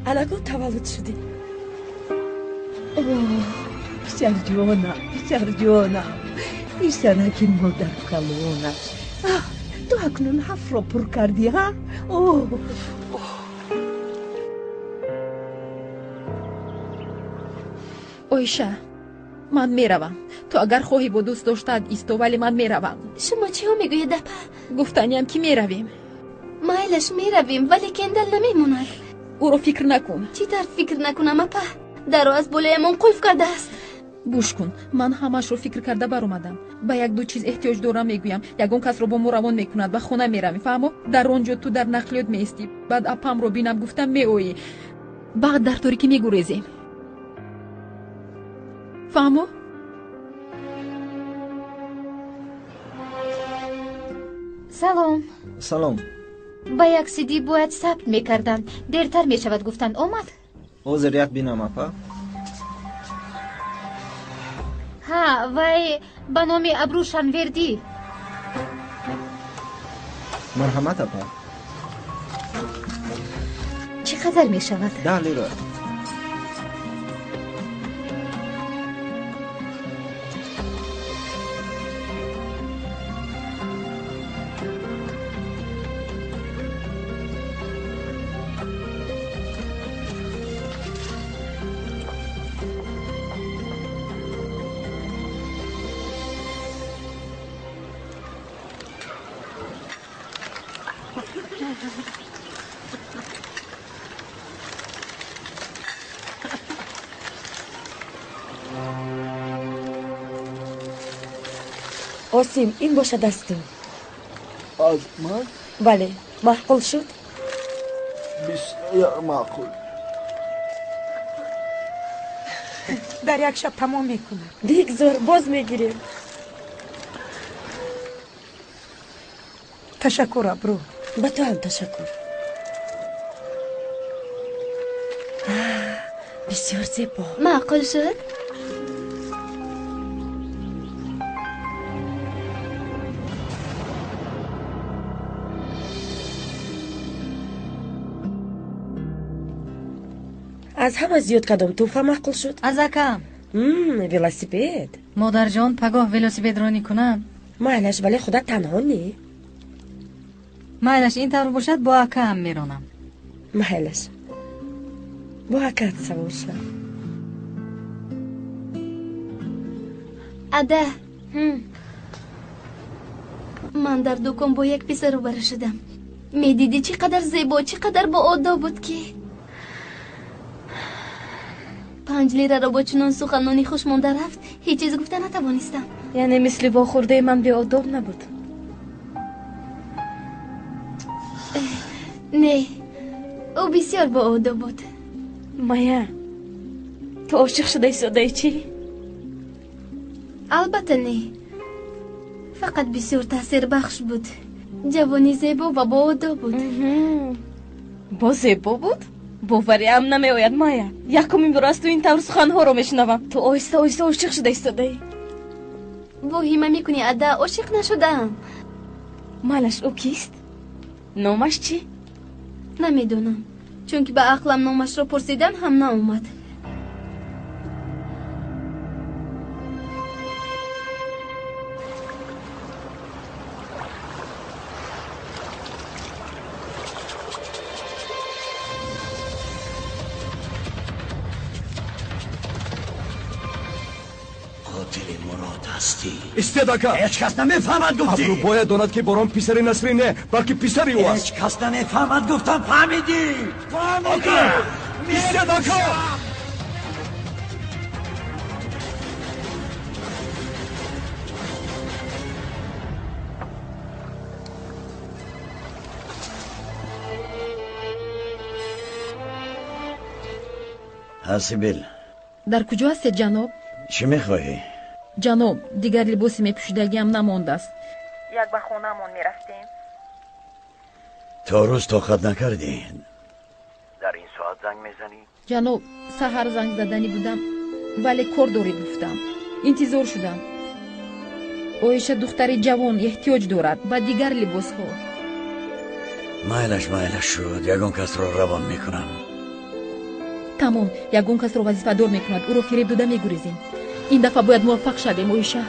S6: Аллакун таваллуд шудӣ.
S8: Писарҷонам, писарҷонам, писараки модаркалонам. Ту акнун 7-ро пур кардӣ, ҳа?
S15: Оиша, ман меравам. Ту агар хоҳӣ бо дӯст доштаат исто, вале ман меравам.
S3: Шумо чиҳо мегӯед, апа?
S15: Гуфтаниям, ки меравем.
S3: Майлаш, меравем, вале Кендал намемонад.
S15: Ӯро фикр накун.
S3: Чӣ тавр фикр накунам, апа? Даро аз болоямон қулф кардааст.
S15: Гӯш кун, ман ҳамаашро фикр карда баромадам. Ба як-ду чиз эҳтиёҷ дорам, мегӯям. Ягон касро бо мо равон мекунад, ба хона меравем, фаҳмо? Дар он ҷо ту дар нақлиёт меистӣ. Баъд апамро бинам, гуфтам меоӣ. Баъд дар торикӣ мегурезем. Фаҳмо?
S5: Салом.
S19: Салом.
S5: Ба як сидӣ бояд сабт мекарданд. Дертар мешавад, гуфтанд. Омад?
S19: Ҳозир як бинам, апа.
S5: Ҳа, вай ба номи Абру Шанвердӣ.
S19: Марҳамат, апа.
S5: Чӣ қадар мешавад?
S19: 10 лира.
S6: Қосим, ин бошад аз ту.
S19: Аз ман?
S6: Бале, маъқул шуд?
S19: Бисёр маъқул.
S9: Дар як шаб тамом мекунад.
S6: Бигзор, боз мегирем.
S9: Ташаккур, Абру.
S6: Ба ту ҳам ташаккур. Бисёр зебо.
S3: Маъқул шуд?
S6: Аз ҳама зиёд кадом тӯҳфа маъқул шуд?
S17: Аз акам.
S6: Велосипед.
S17: Модарҷон, пагоҳ велосипедронӣ кунам?
S6: Майлаш, вале худат танҳо не.
S17: Майлаш, ин тавр бошад, бо акаам меронам.
S6: Майлаш, бо акаат савор шав.
S3: Ада, ман дар дукон бо як писар рӯбарӯ шудам. Медидӣ чӣ қадар зебо, чӣ қадар боодоб буд, ки 5 лираро бо чунон суханони хуш монда рафт, ҳеҷ чиз гуфта натавонистам.
S4: Яъне мисли вохӯрдаи ман беодоб набуд?
S3: Не, ӯ бисёр боодоб буд.
S4: Мая, ту ошиқ шуда истодаи чӣ?
S3: Албатта не, фақат бисёр таъсирбахш буд. Ҷавони зебо ва боодоб буд.
S4: Боз зебо буд? Бовариам намеояд, Майя. Якумин бор аз ту ин тавр суханҳоро мешунавам. Ту оҳиста оҳиста ошиқ шуда истодаӣ.
S3: Воҳима мекунӣ, ада, ошиқ нашудаам.
S4: Майлаш, ӯ кист? Номаш чӣ?
S3: Намедонам, чунки ба ақлам номашро пурсидан ҳам наомад.
S20: Истед, ака!
S10: Ҳеҷ кас намефаҳмад, гуфтӣ!
S20: Абру бояд донад, ки Борон писари Насрин не, балки писари ӯ аст.
S10: Ҳеҷ кас намефаҳмад, гуфтам, фаҳмидӣ?
S20: Ака! Истед, ака!
S10: Ҳа, Сибил.
S15: Дар куҷо ҳастед, ҷаноб?
S10: Чӣ мехоҳӣ?
S15: Ҷаноб, дигар либоси мепӯшидагиам намондааст.
S11: Як ба хонаамон мерафтем.
S10: То рӯз тоқат накардӣ? Дар ин соат занг мезанӣ?
S15: Ҷаноб, саҳар занг заданӣ будам, вале кор доред гуфтам. Интизор шудам. Оиша духтари ҷавон эҳтиёҷ дорад ба дигар либосҳо.
S10: Майлаш, майлаш шуд, ягон касро равон мекунам.
S15: Тамом, ягон касро вазифадор мекунад, ӯро фиреб дода мегурезем. Ин дафъа бояд муваффақ шавем, Оиша.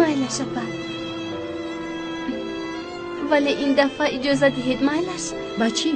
S3: Майлаш, апа. Вале ин дафъа иҷоза диҳед, майлаш?
S15: Ба чӣ?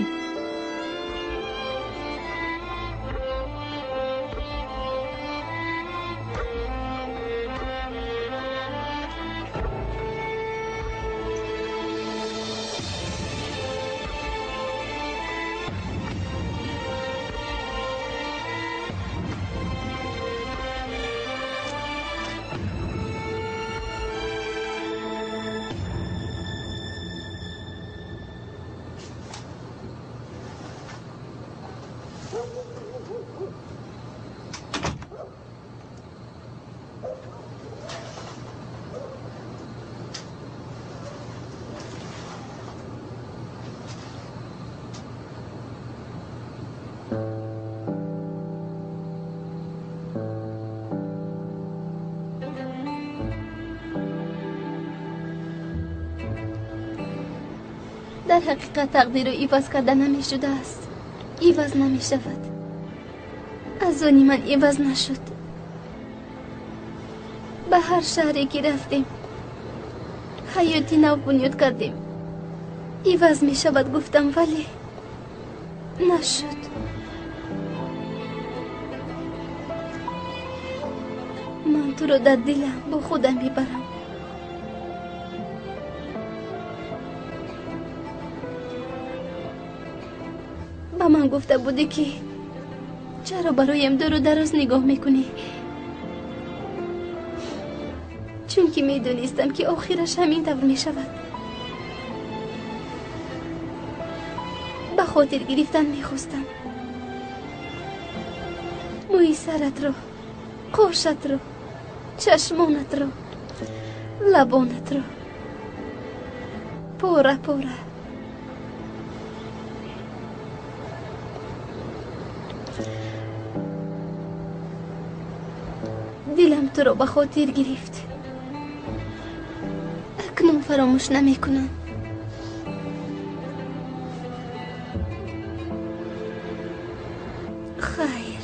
S3: Дар ҳақиқат тақдирро иваз карда намешудааст. Иваз намешавад. Аз они ман иваз нашуд. Ба ҳар шаҳре ки рафтем, ҳаёти нав бунёд кардем. Иваз мешавад гуфтам, вале нашуд. Ман туро дар дилам бо худам мебарам. Ба ман гуфта будӣ, ки чаро бароям дуру дароз нигоҳ мекунӣ, чунки медонистам, ки охираш ҳамин тавр мешавад. Ба хотир гирифтан мехостам мӯи саратро, қошатро, чашмонатро, лабонатро пора пора. Дилам туро ба хотир гирифт, акнун фаромӯш намекунам. Хайр.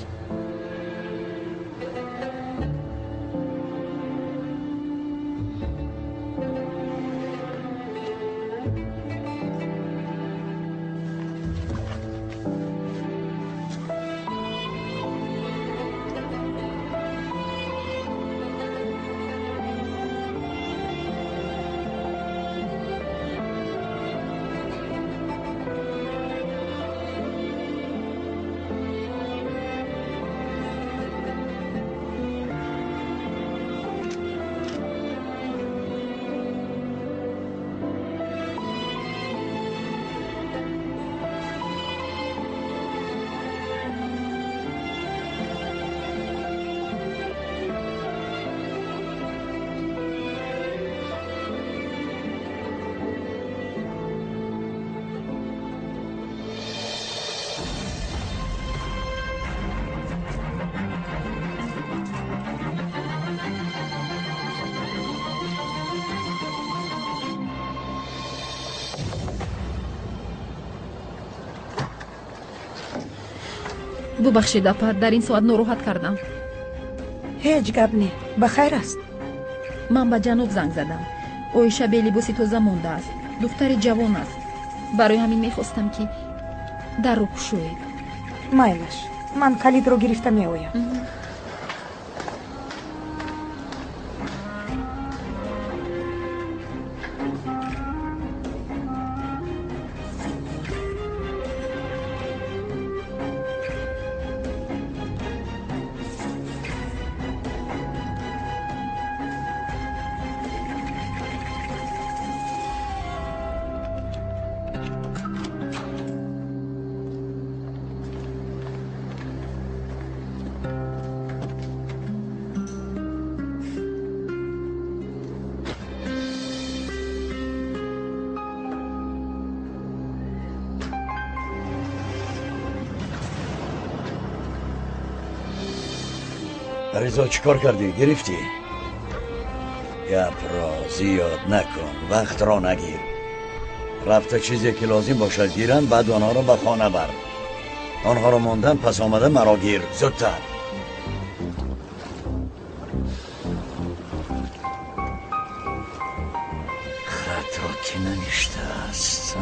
S15: Бубахшед, апа, дар ин соат нороҳат кардам.
S9: Ҳеҷ гап не, ба хайр аст.
S15: Ман ба ҷаноб занг задам. Оиша белибоси тоза мондааст, духтари ҷавон аст. Барои ҳамин мехостам, ки дарро кушоед.
S9: Майлаш, ман калидро гирифта меоям.
S10: Ризо, чӣ кор кардӣ? Гирифтӣ? Гапро зиёд накун, вақтро нагир. Рафта чизе ки лозим бошад гиранд, баъд онҳоро ба хона бар. Онҳоро мондан, пас омада маро гир. Зудтар. Хато ки навиштааст.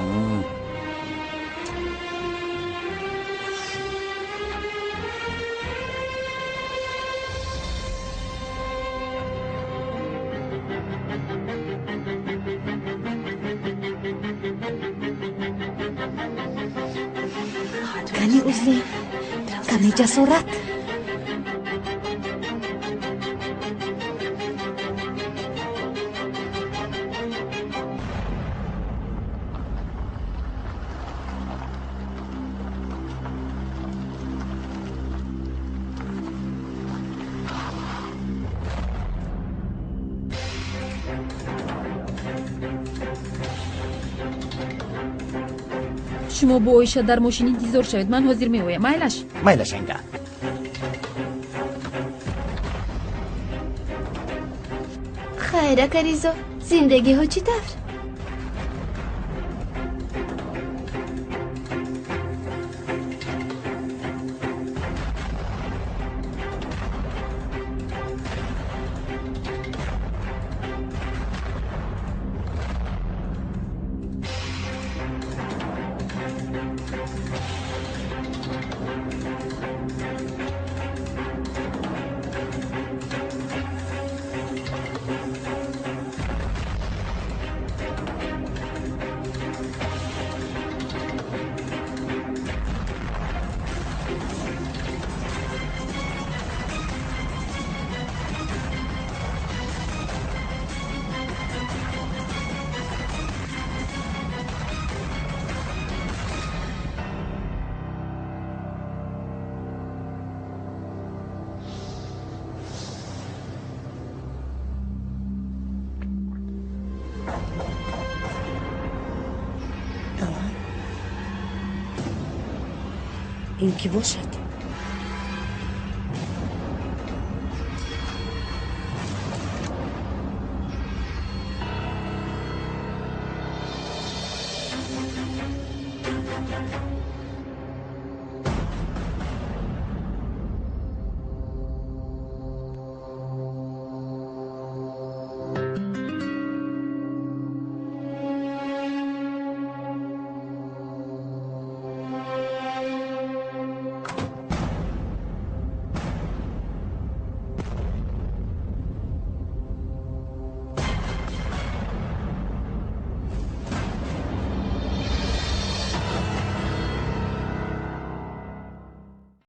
S5: Кани узли, кани ҷасорат.
S15: Шумо бо Оиша дар мошин интизор шавед, ман ҳозир меоям. Майлаш?
S18: Майлаш, анга.
S3: Хайр, ака Ризо, зиндагиҳо чӣ тавр?
S6: Ин кӣ бошад?